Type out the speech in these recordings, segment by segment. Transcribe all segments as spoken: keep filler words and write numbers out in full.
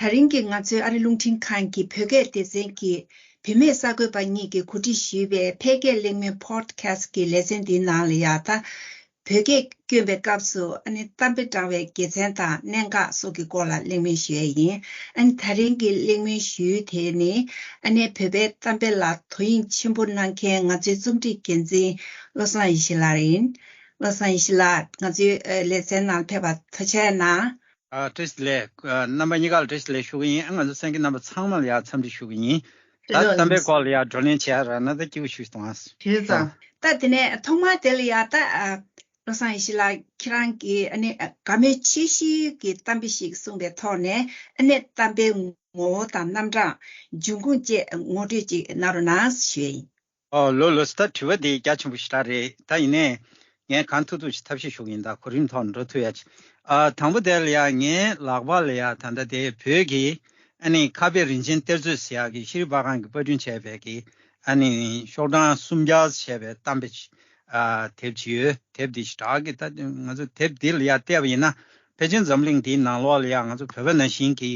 ད་རིང་གི་ང་ཚོའི་ཨ་རི་རླུང་འཕྲིན་ཁང་གི་བོད་སྐད་སྡེ་ཚན་གྱི་བུད་མེད་གསར་འགོད་པ་གཉིས་ཀྱིས་གོ་སྒྲིག་ཞུས་པའི་འཕེལ་རྒྱས་གླེང་མོལ་podcast གི་ལེ་ཚན་འདིའི་ནང་ལ་ཡ་ད་བོད་སྐད་སྐྱོན་པའི་སྐབས་སུ་ཨ་ནི་གཏམ་དཔེ་བགྲང་བའི་དགེ་མཚན་དང་གནད་འགག་སོགས་ཀྱི་སྐོར་ལ་གླེང་མོལ་ཞུ་ཡས་ཡིན། ཨ་ནི་ད་རིང་གི་གླེང་མོལ་ཞུ་ཡུལ་དེ་ནི་ཨ་ནི་བོད་པའི་གཏམ་དཔེ་ལ་དོ་དབྱིངས་ཆེན་པོ་གནང་མཁན་ང་ཚོའི་རྩོམ་སྒྲིག་འགན་འཛིན་བློ་བཟང་ཡེ་ཤེས་ལགས་ཡིན། བློ་བཟང་ཡེ་ཤེས་ལགས། ང་ཚོའི་ཨ་ལེ་ཚན་ནང་ཕེབས་པར་ཐུགས་རྗེ་གནང་། ཨ། བཀྲ་ཤིས་བདེ་ལེགས། ཨ། རྣམ་པ་གཉིས་ཀ་ལ་བཀྲ་ཤིས་བདེ་ལེགས་ཞུ་གི་ཡིན། ཨ། ང་ཚོ་གསན་མཁན་རྣམ་པ་ཚང་མ་ལ་ཡང་འཚམས་འདྲི་ཞུ་གི་ཡིན། ད་བཀྲ་ཤིས་བདེ་ལེགས། གཏམ་དཔེའི་སྐོར་ལ་ཡང་བགྲོ་གླེང་བྱེད་ཡ་རག་ན་ད་སྐྱིད་པོ་ཞིག་གཏོང་ཨ། བྱས་ཙང་། ད་དེ་ནས་ཐོག་མར་དེ་ལ་ཡ་ད་ཨ། བློ་བཟང་ཡེ་ཤེས་ལགས་ཁྱེད་རང་གིས་ཨ་ནི་དགའ་མོས་ཆེ་ཤོས་ཀྱི་གཏམ་དཔེ་ཞིག་གསུངས་པའི་ཐོག་ནས་ཨ་ནི་གཏམ་དཔེའི་ངོ་བོ་དང་རྣམ་གྲངས་འབྱུང་ཁུངས་བཅས་ངོ་སྤྲོད་ཅིག་གནང་རོགས་གནང་ཞུ་ཡ་ཡིན། ཨོ་ལོས་ལོས། ད་དྲི་བ་འདི་རྒྱ་ཆེན་པོ་ཞེ་དྲག་རེད། ད་ཡིན་ནའི་ངས་གང་ཐུབ་ཐུབ་ཞིག་ཐབས་ཤེས་ཞུ་གི་ཡིན། ད་གོ་རིམ་ཐོག་ནས་འགྲོ་ཐུབ་ཡ་ཅིག་ཨ། དང་པོ་དེ་ལ་ཡ་ངའི་ལག་པ་ལ་ཡ་ད་ལྟ་དེ་བོད་ཀྱི་ཨ་ནི་ཁ་དཔེ་རིན་ཆེན་གཏེར་མཛོད་ཟེར་ཡ་གི་ཤེས་རིག་པར་ཁང་གིས་པར་སྐྲུན་བྱས་པའི་གི་ཨ་ནི་ཤོག་གྲངས་སུམ་བརྒྱ་བྱས་པའི་གཏམ་དཔེ་ཅིག་ཨ། དེབ་ཅིག་ཡོད། དེབ་འདི་ཞེ་དྲག་གི་ད་ང་ཚོ་དེབ་འདི་ལ་ཡ་བལྟས་པ་ཡིན་ན་ཕལ་ཆེར་འཛམ་གླིང་འདིའི་ནང་ལོགས་ལ་ཡ་ང་ཚོ་བོད་པ་ནང་བཞིན་གྱི་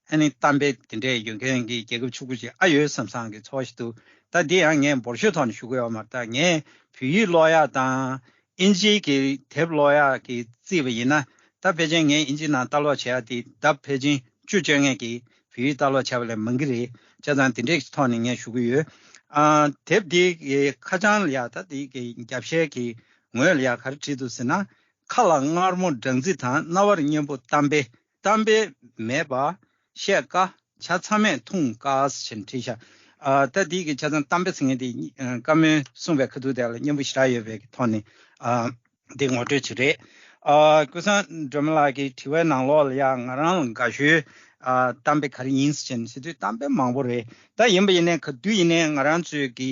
ཨ་ནི་གཏམ་དཔེ་དེ་འདྲས་ཡོད་མཁན་གྱི་རྒྱལ་ཁབ་ཕྱུག་པོ་ཅིག་ཨ་ཡོད་བསམ་བསམ་གྱི་ཚོར་བ་ཞིག་འདུག་ད་འདི་ཡང་ངས་འབོར་ཤོས་ཐོག་ནས་ཞུ་གི་ཡོད་མ་རེད། ད་ངས་བོད་ཡིག་ཀློག་ཡག་དང་ཨིན་ཇིའི་གི་དེབ་ཀློག་ཡག་གི་བརྩིས་པ་ཡིན་ན་ད་ཕལ་ཆེར་ངས་ཨིན་ཇིའི་ནང་ལྟ་ཀློག་བྱེད་ཡག་དེ་ལྡབ་ཕལ་ཆེར་བཅུ་བཅོ་ལྔ་གི་བོད་ཡིག་ལྟ་ཀློག་བྱས་པ་ལས་མང་གི་རེད། བྱས་ཙང་དེ་འདྲའི་ཐོག་ནས་ངས་ཞུ་གི་ཡོད། ཨ། དེབ་འདི་གི་ཁ་བྱང་ལ་ཡ་ད་འདི་གི་རྒྱབ་ཤའི་གི་ངོས་ལ་ཡ་ག་རེ་བྲིས་འདུག་ཟེར་ན། ཁ་ལ་མངར་མོ་སྦྲང་རྩི་དང་། རྣ་བར་སྙན་པོ་གཏམ་དཔེ། གཏམ་དཔེ་མེད་པ་བཤད་དཀའ། ཇ་ཚ་མས་འཐུང་དཀའ་ཟེར་བྲིས་ཤག་ཨ། ད་འདི་གི་ཆ་ཚང་གཏམ་དཔེ་ཟེར་མཁན་དེ་ཨ། བཀའ་མོལ་གསུངས་པའི་ཁ་ཐུག་དེ་ལ་སྙན་པོ་ཞེ་དྲག་ཡོད་པའི་ཐོག་ནས་ཨ། འདི་ངོ་སྤྲོད་ཅིག་རེད། ཨ། ཀུན་བཟང་སྒྲོལ་མ་ལགས་ཀྱི་དྲི་བའི་ནང་ལོགས་ལ་ཡང་ང་རང་ལ་དགའ་ཤོས་ཨ། གཏམ་དཔེ་ག་རེ་ཡིན་ཟེར་བྱས་ནས་ཟེར་དུས་གཏམ་དཔེ་མང་པོ་རེད། ད་ཡིན་པ་ཡིན་ནའི་ག་དུས་ཡིན་ནའི་ང་རང་ཚོའི་གི་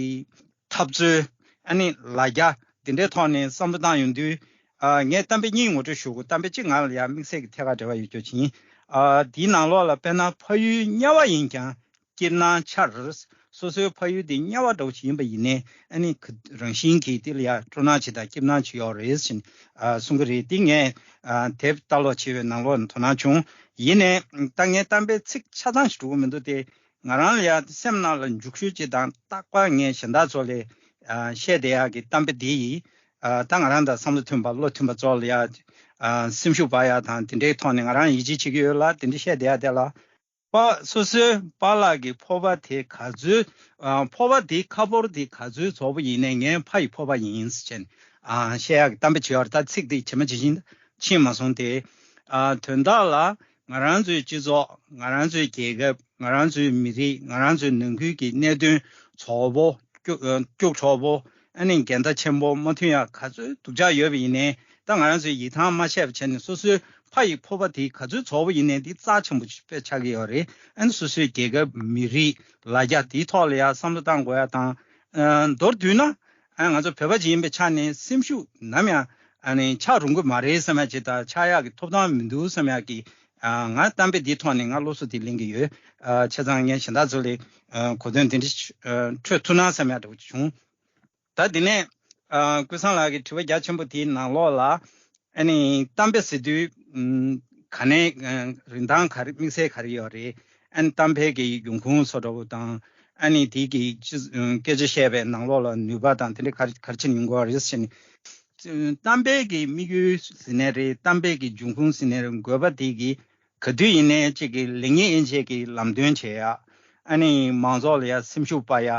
འཐབ་རྩོད་ཨ་ནི་ལ་རྒྱ་འདི་འདྲའི་ཐོག་ནས་བསམ་བློ་བཏང་ཡོང་དུས་ཨ། ངས་གཏམ་དཔེ་གཉིས་ངོ་སྤྲོད་ཞུ་དགོས། གཏམ་དཔེ་གཅིག་ང་ལ་ཡང་དམིགས་བསལ་གྱི་ཐད་ཀར་འབྲེལ་བ་ཡོད་རྒྱུ་ཅིག་ཡིན། ཨ། དེའི་ནང་ལོགས་ལ་དཔེར་ན་ཕ་ཡུལ་དམྱལ་བ་ཡིན་ཀྱང་། སྐྱིད་སྣང་འཆར། སོ་སོའི་ཕ་ཡུལ་དེ་དམྱལ་བ་འདྲ་བོ་ཞིག་ཡིན་པ་ཡིན་ནའི་ཨ་ནི་ག་རང་བཞིན་གྱིས་དེ་ལ་ཡང་སྤྲོ་སྣང་ཅིག་དང་སྐྱིད་སྣང་ཅིག་ཡོད་རེད་ཟེར་ནས་ཨ། གསུང་གི་རེད། དེ་ངས་ཨ། དེབ་ལྟ་ཀློག་བྱེད་པའི་ནང་ལོགས་ནས་དོ་སྣང་བྱུང་། ཡིན་ནའི་ད་ངས་གཏམ་དཔེ་ཚིག་ཆ་ཚང་ཞིག་འགྲོ་གི་མི་འདུག་སྟེ། ང་རང་ལ་ཡང་སེམས་ནང་ལ་འཇུག་ཤོས་ཅིག་དང་རྟག་པར་ངས་གཞན་དག་ཚོ་ལ་ཨ། བཤད་བསྡད་ཡག་གི་གཏམ་དཔེ་འདི་ཡིས་ཨ། ད་ང་རང་དང་བསམ་བློ་མཐུན་པ་བློ་མཐུན་པ་ཚོ་ལ་ཡང་ཨ། སེམས་ཤུགས་སྤར་ཡག་དང་དེ་འདྲའི་ཐོག་ནས་ང་རང་ཡིད་ཆེས་བྱེད་ཀྱི་ཡོད་ལ། དེ་འདྲ་བཤད་བསྡད་ཡག་དེ་ལ། པ། སོ་སོའི་པཱ་ལགས་ཀྱི་ཕོར་པ་དེ་ག་ཚོད། ཨ། ཕོར་པ་དེའི་ཁ་ཕོར་དེ་ག་ཚོད་རྫོགས་པ་ཡིན་ནའི་ངའི་ཕ་ཡི་ཕོར་པ་ཡིན་ཟེར་བྱས་ནས་ཨ། བཤད་ཡག་གི་གཏམ་དཔེ་བྱས་པ་རེད། ད་ཚིག་དེ་ཇི་མ་ཇི་བཞིན་ཕྱིན་མ་སོང་སྟེ། ཨ། དོན་དག་ལ་ང་རང་ཚོའི་སྤྱི་ཚོགས། ང་རང་ཚོའི་རྒྱལ་ཁབ། ང་རང་ཚོའི་མི་རིགས། ང་རང་ཚོའི་ནང་ཁུལ་གྱི་གནད་དོན་རྫོགས་པོ། སྐྱུག་སྐྱུག་བྲོ་པོ། ཨ་ནི་འགལ་ཟླ་ཆེན་པོ་མ་མཐུན་ཡག་ག་ཚོད་སྡུག་ཅག་ཡོད་པ་ཡིན་ནའི་ད་ང་རང་ཚོའི་ཡིད་ཐང་མ་ཆད་པ་བྱས་ནས་སོ་སོའི་ཕ་ཡི་ཕོར་པ་དེ་ག་ཚོད་རྫོགས་པ་ཡིན་ནའི་འདི་རྩ་ཆེན་པོ་དཔེ་ཆགས་ཀྱི་ཡོད་རེད། ཨ་ནི་སོ་སོའི་རྒྱལ་ཁབ། མི་རིགས། ལ་རྒྱ་དེའི་ཐོག་ལ་ཡང་བསམ་བློ་བཏང་དགོས་ཡ་དང་། ཨ། མདོར་བསྡུས་ན་ཨ། ང་ཚོ་བོད་པ་ཅིག་ཡིན་པའི་ཆ་ནས་སེམས་ཤུགས་ནམ་ཡང་ཨ་ནི་ཆག་རུང་གི་མ་རེད་བསམ་ཡ་ཅིག་དང་། ཆག་ཡག་གི་ཐོབ་ཐང་མི་འདུག་བསམ་ཡག་གི་ཨ། ང་གཏམ་དཔེ་འདིའི་ཐོག་ནས་ང་སློབ་གསོ་དེ་ལེན་གྱི་ཡོད། ཨ། བྱས་ཙང་ངས་གཞན་དག་ཚོ་ལ་ཨ། གོ་དོན་དེ་འདྲ་ཨ། འཕྲོད་ཐུབ་ན་བསམ་ཡག་འདྲ་བོ་བྱུང་། ད་དེ་ནས་ཨ། ཀུན་བཟང་ལགས་ཀྱི་དྲི་བ་རྒྱ་ཆེན་པོ་དེའི་ནང་ལོགས་ལ་ཨ་ནི་གཏམ་དཔེ་ཟེར་དུས་ཨམ། ག་ནས་ཨ། རིན་ཐང་ག་རེ། དམིགས་བསལ་ག་རེ་ཡོད་རེད། ཨ་ནི་གཏམ་དཔེ་གི་ཡོང་ཁུངས་བཟོ་འདྲ་བོ་དང་། ཨ་ནི་དེ་གི་སྤྱི་ཨ། སྐད་ཆ་བཤད་པའི་ནང་ལོགས་ལ་ནུས་པ་དང་དེ་འདྲ་ག་རེ་ག་རེ་བྱས་ནས་ཡོང་གི་ཡོད་རེད་ཟེར་ནས། གཏམ་དཔེ་གི་དམིགས་ཡུལ་ཟེར་ནའི་རེད། གཏམ་དཔེ་གི་འབྱུང་ཁུངས་ཟེར་ནའི་རེད། དགོས་པ་དེ་གི་ག་དུས་ཡིན་ནའི་གཅིག་གི་ལེགས་ཉེས་དབྱེ་འབྱེད་ཀྱི་ལམ་སྟོན་བྱེད་ཡ། ཨ་ནི་མང་ཚོགས་ལ་ཡ་སེམས་ཤུགས་སྤར་ཡ།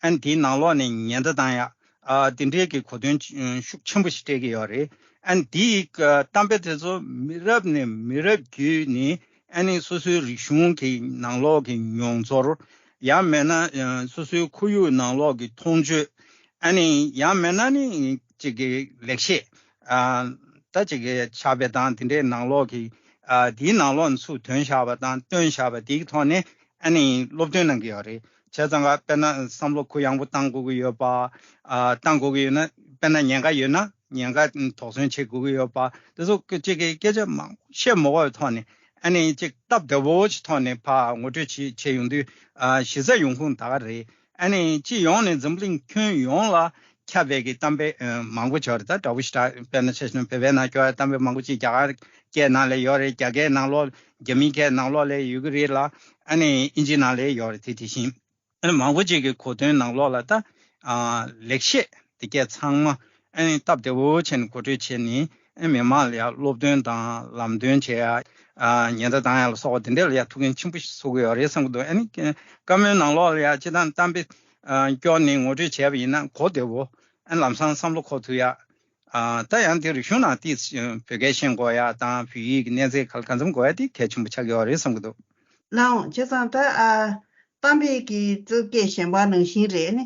ཨ་ནི་དེའི་ནང་ལོགས་ནས་ཉེན་བརྡ་བཏང་ཡ། ཨ། དེ་འདྲའི་གི་གོ་དོན་ཤུགས་ཆེན་པོ་ཞིག་སྤྲད་ཀྱི་ཡོད་རེད། ཨ་ནི་དེའི་གཏམ་དཔེ་དེ་ཚོ་མི་རབས་ནས་མི་རབས་བརྒྱུད་ནས་ཨ་ནི་སོ་སོའི་རིག་གཞུང་གི་ནང་ལོགས་ཀྱི་མྱོང་ཚོར། ཡང་མིན་ན་སོ་སོའི་ཁོར་ཡུག་ནང་ལོགས་ཀྱི་མཐོང་ཆོས། ཨ་ནི་ཡང་མིན་ན་ནི་གཅིག་གི་ལེགས་བཤད། ཨ། ད་གཅིག་གི་ཕྱག་དཔེ་དང་དེ་འདྲའི་ནང་ལོགས་ཀྱི་ཨ། དེའི་ནང་ལོགས་ནས་ཚུར་ཐོན་བཞག་པ་དང་བཏོན་བཞག་པ་དེའི་ཐོག་ནས་ཨ་ནི་སློབ་སྟོན་གནང་གི་ཡོད་རེད། བྱས་ཙང་ཀ་དཔེར་ན་བསམ་བློ་གུ་ཡངས་པོ་བཏང་དགོས་ཀྱི་ཡོད་པ། ཨ། བཏང་དགོས་ཀྱི་ཡོད་ན། དཔེར་ན་ཉེན་ཁ་ཡོད་ན་ཉེན་ཁ་དོགས་ཟོན་བྱེད་དགོས་ཀྱི་ཡོད་པ། དེ་ཚོ་གཅིག་གི་སྐད་ཆ་མང་པོ་བཤད་མ་དགོས་པའི་ཐོག་ནས་ཨ་ནི་གཅིག་སྟབས་བདེ་བོ་ཞིག་ཐོག་ནས་ཕར་ངོ་སྤྲོད་བྱེད་བྱེད་ཡོང་དུས། ཨ། གཞི་རྩ་ཡོང་ཁུངས་ད་ག་རེད། ཨ་ནི་སྤྱི་ཡོངས་ནས་འཛམ་གླིང་ཁྱོན་ཡོངས་ལ་ ཁྱབ་པའི་གི་གཏམ་དཔེ་ཨ་མང་པོ་ཅིག་ཡོད་རེད། ད་འདྲ་པོ་ཞེ་དྲག་དཔེར་ན་ཆ་བཞག་ན་བོད་པའི་ནང་སྐྱོར་ཡ་གཏམ་དཔེ་མང་པོ་ཅིག་རྒྱ་གར་སྐད་ནང་ལ་ཡོད་རེད། རྒྱ་སྐད་ནང་ལོགས་རྒྱ་མིའི་སྐད་ནང་ལོགས་ལ་ཡོད་ཀྱི་རེད་ལ། ཨ་ནི་ཨིན་ཇི་ནང་ལ་ཡོད་རེད། དེ་དེ་བཞིན། ཨ་ནི་མང་པོ་ཅིག་གི་གོ་དོན་ནང་ལོགས་ལ་ད་ཨ་ལེགས་བཤད་དེ་གས་ཚང་མ་ཨ་ནི་སྟབས་བདེ་བོ་བྱས་ནས་གོ་སྒྲིག་བྱས་ནས། ཨ་མི་མང་ལ་ཡང་སློབ་སྟོན་དང་ལམ་སྟོན་བྱེད་ཡ། ཨ་ཉེན་བརྡ་བཏང་ཡ་ལ་སོགས་པ་དེ་འདྲ་ལ་ཡང་ཐུགས་འགན་ཆེན་པོ་ཞིག་གསོ་གི་ཡོད་རེད་བསམ་གྱི་འདུག་ཨ་ནི་བཀའ་མོལ་ནང་ལོགས་ལ་ཡང་སྤྱིར་བཏང་གཏམ་དཔེ་ཨ་སྐྱོར་ནས་ངོ་སྤྲོད་བྱས་པ་ཡིན་ན་གོ་བདེ་བོ། ཨ་ལམ་སང་བསམ་བློ་འཁོར་ཐུབ་ཡ། ཨ་ད་ཡང་དེ་རིག་གཞུང་ནང་ཏིས་བོད་སྐད་ཤེས་དགོས་ཡ་དང་བོད་ཡིག་གི་གནས་ཚད་ག་ག་ཙམ་དགོས་ཡ་དེ་གལ་ཆེན་པོ་ཆགས་ཀྱི་ཡོད་རེད་བསམ་གྱི་འདུག་ལགས་འོང་། བྱས་ཙང་ད་ཨ་གཏམ་དཔེ་གི་གཙོ་སྐད་གཞན་པ་ནང་བཞིན་རེད། ཨ་ནི་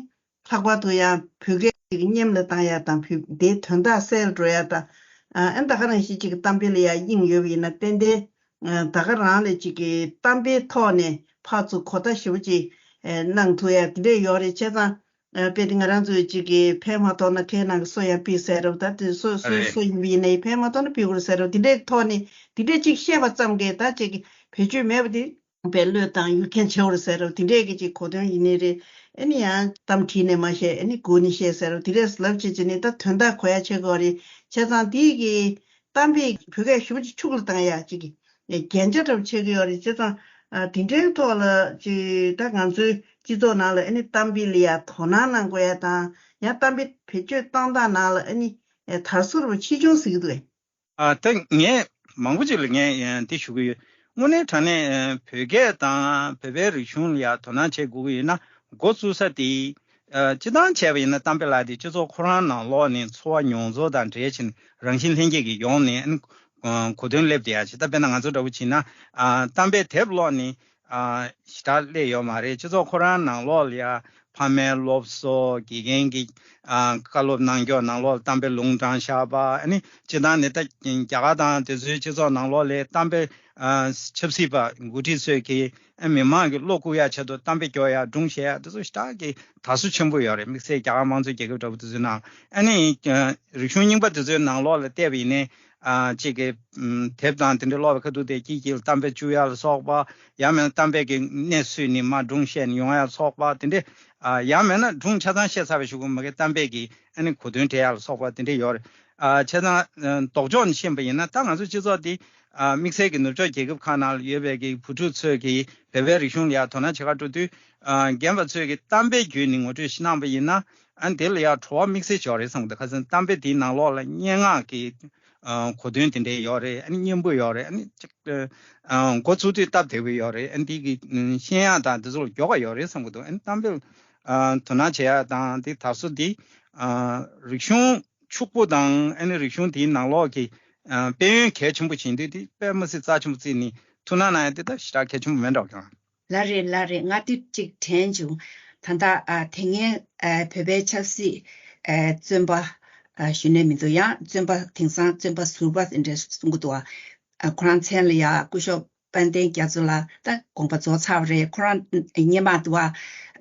ལྷག་པར་དུ་ཡང་བོད་སྐད་ཅིག་སྙེམས་ལ་བཏང་ཡ་དང་བོད་དེའི་དོན་དག་གསལ་འགྲོ་ཡ་དང་། ཨ་ཨ་ད་ག་ནང་བཞིན་ཅིག་གཏམ་དཔེ་ལ་ཡ་དབྱིངས་ཡོད་པ་ཡིན་ན་ཏན་ཏན་ཨ་ད་ག་རང་ལ་ཅིག་གི་གཏམ་དཔེའི་ཐོག་ནས་ཕར་ཚུར་གོ་བརྡ་ཞེ་པོ་ཅིག་ཨ་གནང་ཐུབ་ཡ་དེ་འདྲས་ཡོད་རེད། བྱས་ཙང་། ཨ་དཔེ་དེ་ང་རང་ཚོའི་ཅིག་གི་ཕན་མ་ཐོགས་ན་ཁའི་ནང་གི་སོ་ཡང་ཕུད་ཟེར་རབས། ད་དེ་སོ་སོའི་རེད། སོ་ཡིན་པ་ཡིན་ནའི་ཕན་མ་ཐོགས་ན་ཕུད་དགོས་རེད་ཟེར་རབས། དེ་འདྲའི་ཐོག་ནས་དེ་འདྲའི་ཅིག་བཤད་པ་ཙམ་གྱིས་ད་ཅིག་གི་བེད་སྤྱོད་མེད་པ་དེ་དཔེ་བློས་བཏང་ཡུལ་མཁན་བྱེད་དགོས་རེད་ཟེར་རབས། དེ་འདྲའི་གི་ཅིག་གོ་དོན་ཡིན་ནའི་རེད། ཨ་ནི་ཡང་གཏམ་བྲིས་ནས་མ་བཤད། ཨ་ནི་སྒུག་ནས་བཤད་ཟེར་རབས། དེ་འདྲས་ལབ་བྱས་བྱས་ནས་ད་དོན་དག་གོ་ཡ་བྱེད་དགོས་རེད། བྱས་ཙང་དེ་གི་གཏམ་དཔེ་བོད་སྐད་ཞུ་ཅིག་ཕྱུག་ལ་བཏང་ཡ་ཅིག་གི་རྒྱན་ཆ་འདྲ་པོ་ཆགས་ཀྱི་ཡོད་རེད། བྱས་ཙང་ཨ་དེ་འདྲའི་ཐོག་ལ་ཅིག་ད་ང་ཚོའི་སྤྱི་ཚོགས་ནང་ལ་ཨ་ནི་གཏམ་དཔེ་ལ་ཡ་དོ་སྣང་གནང་དགོས་ཡ་དང་། ཡང་གཏམ་དཔེ་བེད་སྤྱོད་གཏོང་སྟངས་ནང་ལ་ཨ་ནི་ཨེ་དར་སྲོལ་པོ་ཕྱིས་འབྱུང་ཟེར་གྱི་འདུག་ཨེ། ཨ་ད་ངས་མང་པོ་ཅིག་ལ་ངས་ཨེ་འདི་ཞུ་གི་ཡོད། དངོས་གནས་དྲང་གནས་ཨེ་བོད་སྐད་དང་བོད་པའི་རིག་གཞུང་ལ་ཡ་དོ་སྣང་བྱེད་དགོས་ཀྱི་ཡོད་ན། འགོ་བཙུགས་ས་དེ། ཨ་སྤྱིར་བཏང་བྱས་པ་ཡིན་ན་གཏམ་དཔེ་ལབ་དེ་སྤྱི་ཚོགས་ཁོ་རང་ནང་ལོགས་ནས་འཚོ་བ་མྱོང་ཚོར་དང་འབྲེལ་བྱས་ནས་རང་བཞིན་ལྷན་སྐྱེས་ཀྱི་ཡོང་ནས་ཨ་གོ་དོན་སླེབས་བསྡད་ཡ་ཅིག་ད་དཔེར་ན་ང་ཚོ་འདྲ་པོ་བྱས་ན་ཨ་གཏམ་དཔེ་དེབ་ཀློག་ནས་ཨ་ཞེ་དྲག་སླེབས་ཡོད་མ་རེད། སྤྱི་ཚོགས་ཁོ་རང་ནང་ལོགས་ལ་ཡ་ཕ་མའི་སློབ་གསོ། དགེ་རྒན་གྱི་ཨ་བཀའ་སློབ་གནང་ཕྱོགས་ནང་ལོགས་ལ་གཏམ་དཔེ་ལུང་དྲངས་བཞག་པ། ཨ་ནི་སྤྱིར་བཏང་ནས་ད་རྒྱ་གར་དང་དེ་ཚོའི་སྤྱི་ཚོགས་ནང་ལོགས་ལ་གཏམ་དཔེ་ཨ་ཆབ་སྲིད་པ་འགོ་ཁྲིད་ཚོས་ཀྱིས་ཨ་མི་མང་གི་བློ་བཀུག་ཡ་ཆེད་དུ་གཏམ་དཔེ་སྐྱོར་ཡ་སྒྲུང་བཤད་ཡ་དེ་ཚོ་ཞེ་དྲག་གི་དར་སྲོལ་ཆེན་པོ་ཡོད་རེད། དམིགས་བསལ་རྒྱ་གར་དམངས་གཙོའི་རྒྱལ་ཁབ་འདྲ་པོ་དེ་ཚོའི་ནང་། ཨ་ནི་ཨ་རིག་གཞུང་རྙིང་པ་དེ་ཚོའི་ནང་ལོགས་ལ་བལྟས་པ་ཡིན་ནའི་ཨ་གཅིག་གི་ཨམ་དེབ་དང་དེ་འདྲ་ཀློག་པའི་ཁ་ཐུག་དེ་དཀྱིལ་དཀྱིལ་གཏམ་དཔེ་བཅུག་ཡ་ལ་སོགས་པ། ཡང་མིན་ན་གཏམ་དཔེ་གི་གནས་ཚུལ་ནི་མར་སྒྲུང་བཤད་ནས་ཡོང་ཡ་ལ་སོགས་པ་དེ་འདྲ། ཨ་ཡང་མིན་ན་སྒྲུང་ཆ་ཚང་བཤད་ཚར་བའི་གཞུག་གུ་མ་གི་གཏམ་དཔེ་གི་ཨ་ནི་གོ་དོན་འགྲེལ་ཡ་ལ་སོགས་པ་དེ་འདྲ་ཡོད་རེད། ཨ་བྱས་ཙང་ཨ་ལྡོག་ཕྱོགས་ནས་ཕྱིན་པ་ཡིན་ན་ད་ང་ཚོ་སྤྱི་ཚོགས་འདི་ཨ་དམིགས་བསལ་གྱི་ནུབ་ཕྱོགས་རྒྱལ་ཁབ་ཁག་ནང་ལ་ཡོད་པའི་གི་བུ་ཕྲུག་ཚོས་གི་བོད་པའི་རིག་གཞུང་ལ་ཡ་དོ་སྣང་བྱེད་ག་འགྲོ་དུས། ཨ་རྒན་པ་ཚོས་གི་གཏམ་དཔེ་བརྒྱུད་ནས་ངོ་སྤྲོད་ཞིག་གནང་པ་ཡིན་ན། ཨ་དེ་ལ་ཡ་བྲོ་བ་དམིགས་བསལ་ཅིག་ཡོད་རེད་བསམ་གི་འདུག་ཁ་སང་གཏམ་དཔེ་དེའི་ནང་ལོགས་ལ་སྙན་ངག་གི་ཨ་གོ་དོན་དེ་འདྲ་ཡོད་རེད། ཨ་ནི་སྙན་པོ་ཡོད་རེད། ཨ་ནི་ཅིག་ཨ་འགོ་ཚུགས་དུས་སྟབས་བདེ་པོ་ཡོད་རེད། ཨ་ནི་དེ་གི་ཨ་ཤེས་ཡག་དང་དེ་ཚོ་ལ་མགྱོགས་པ་ཡོད་རེད་བསམ་གི་འདུག་ཨ་ནི་གཏམ་དཔེ་ལ་ཨ་དོ་སྣང་བྱེད་ཡག་དང་དེ་དར་སྲོལ་འདི་ཨ་རིག་གཞུང་ཕྱུག་པོ་དང་། ཨ་ནི་རིག་གཞུང་དེའི་ནང་ལོགས་ཀྱི་ཨ་དཔལ་ཡོན་གལ་ཆེན་པོ་བྱེད་དུས་དེ་དཔེ་མི་སྲིད་རྩ་ཆེན་པོ་བརྩིས་ནས་ཐུགས་སྣང་གནང་ཡ་དེ་ད་ཞེ་དྲག་གལ་ཆེན་པོ་མེད་འགྲོ་ཀྱང་། ལགས་རེད། ལགས་རེད། ང་དེ་གཅིག་དྲན་བྱུང་། ད་ལྟ་ཨ་དེ་སྔའི་ཨ་བོད་པའི་ཆབ་སྲིད་ཨ་བཙོན་པ་ཨ་ཞུ་ནས་མི་འདུག་ཡང་བཙོན་པ་དེང་སང་བཙོན་པ་ཟུར་པ་དེ་འདྲ་གསུང་གི་འདུག་ཨ་ཁོ་རང་མཚན་ལ་ཡ་སྐུ་ཞབས་དཔལ་ལྡན་རྒྱ་མཚོ་ལགས་ད་དགོངས་པ་རྫོགས་ཚར་བ་རེད། ཁོ་རང་སྔོན་མ་དུ་བ་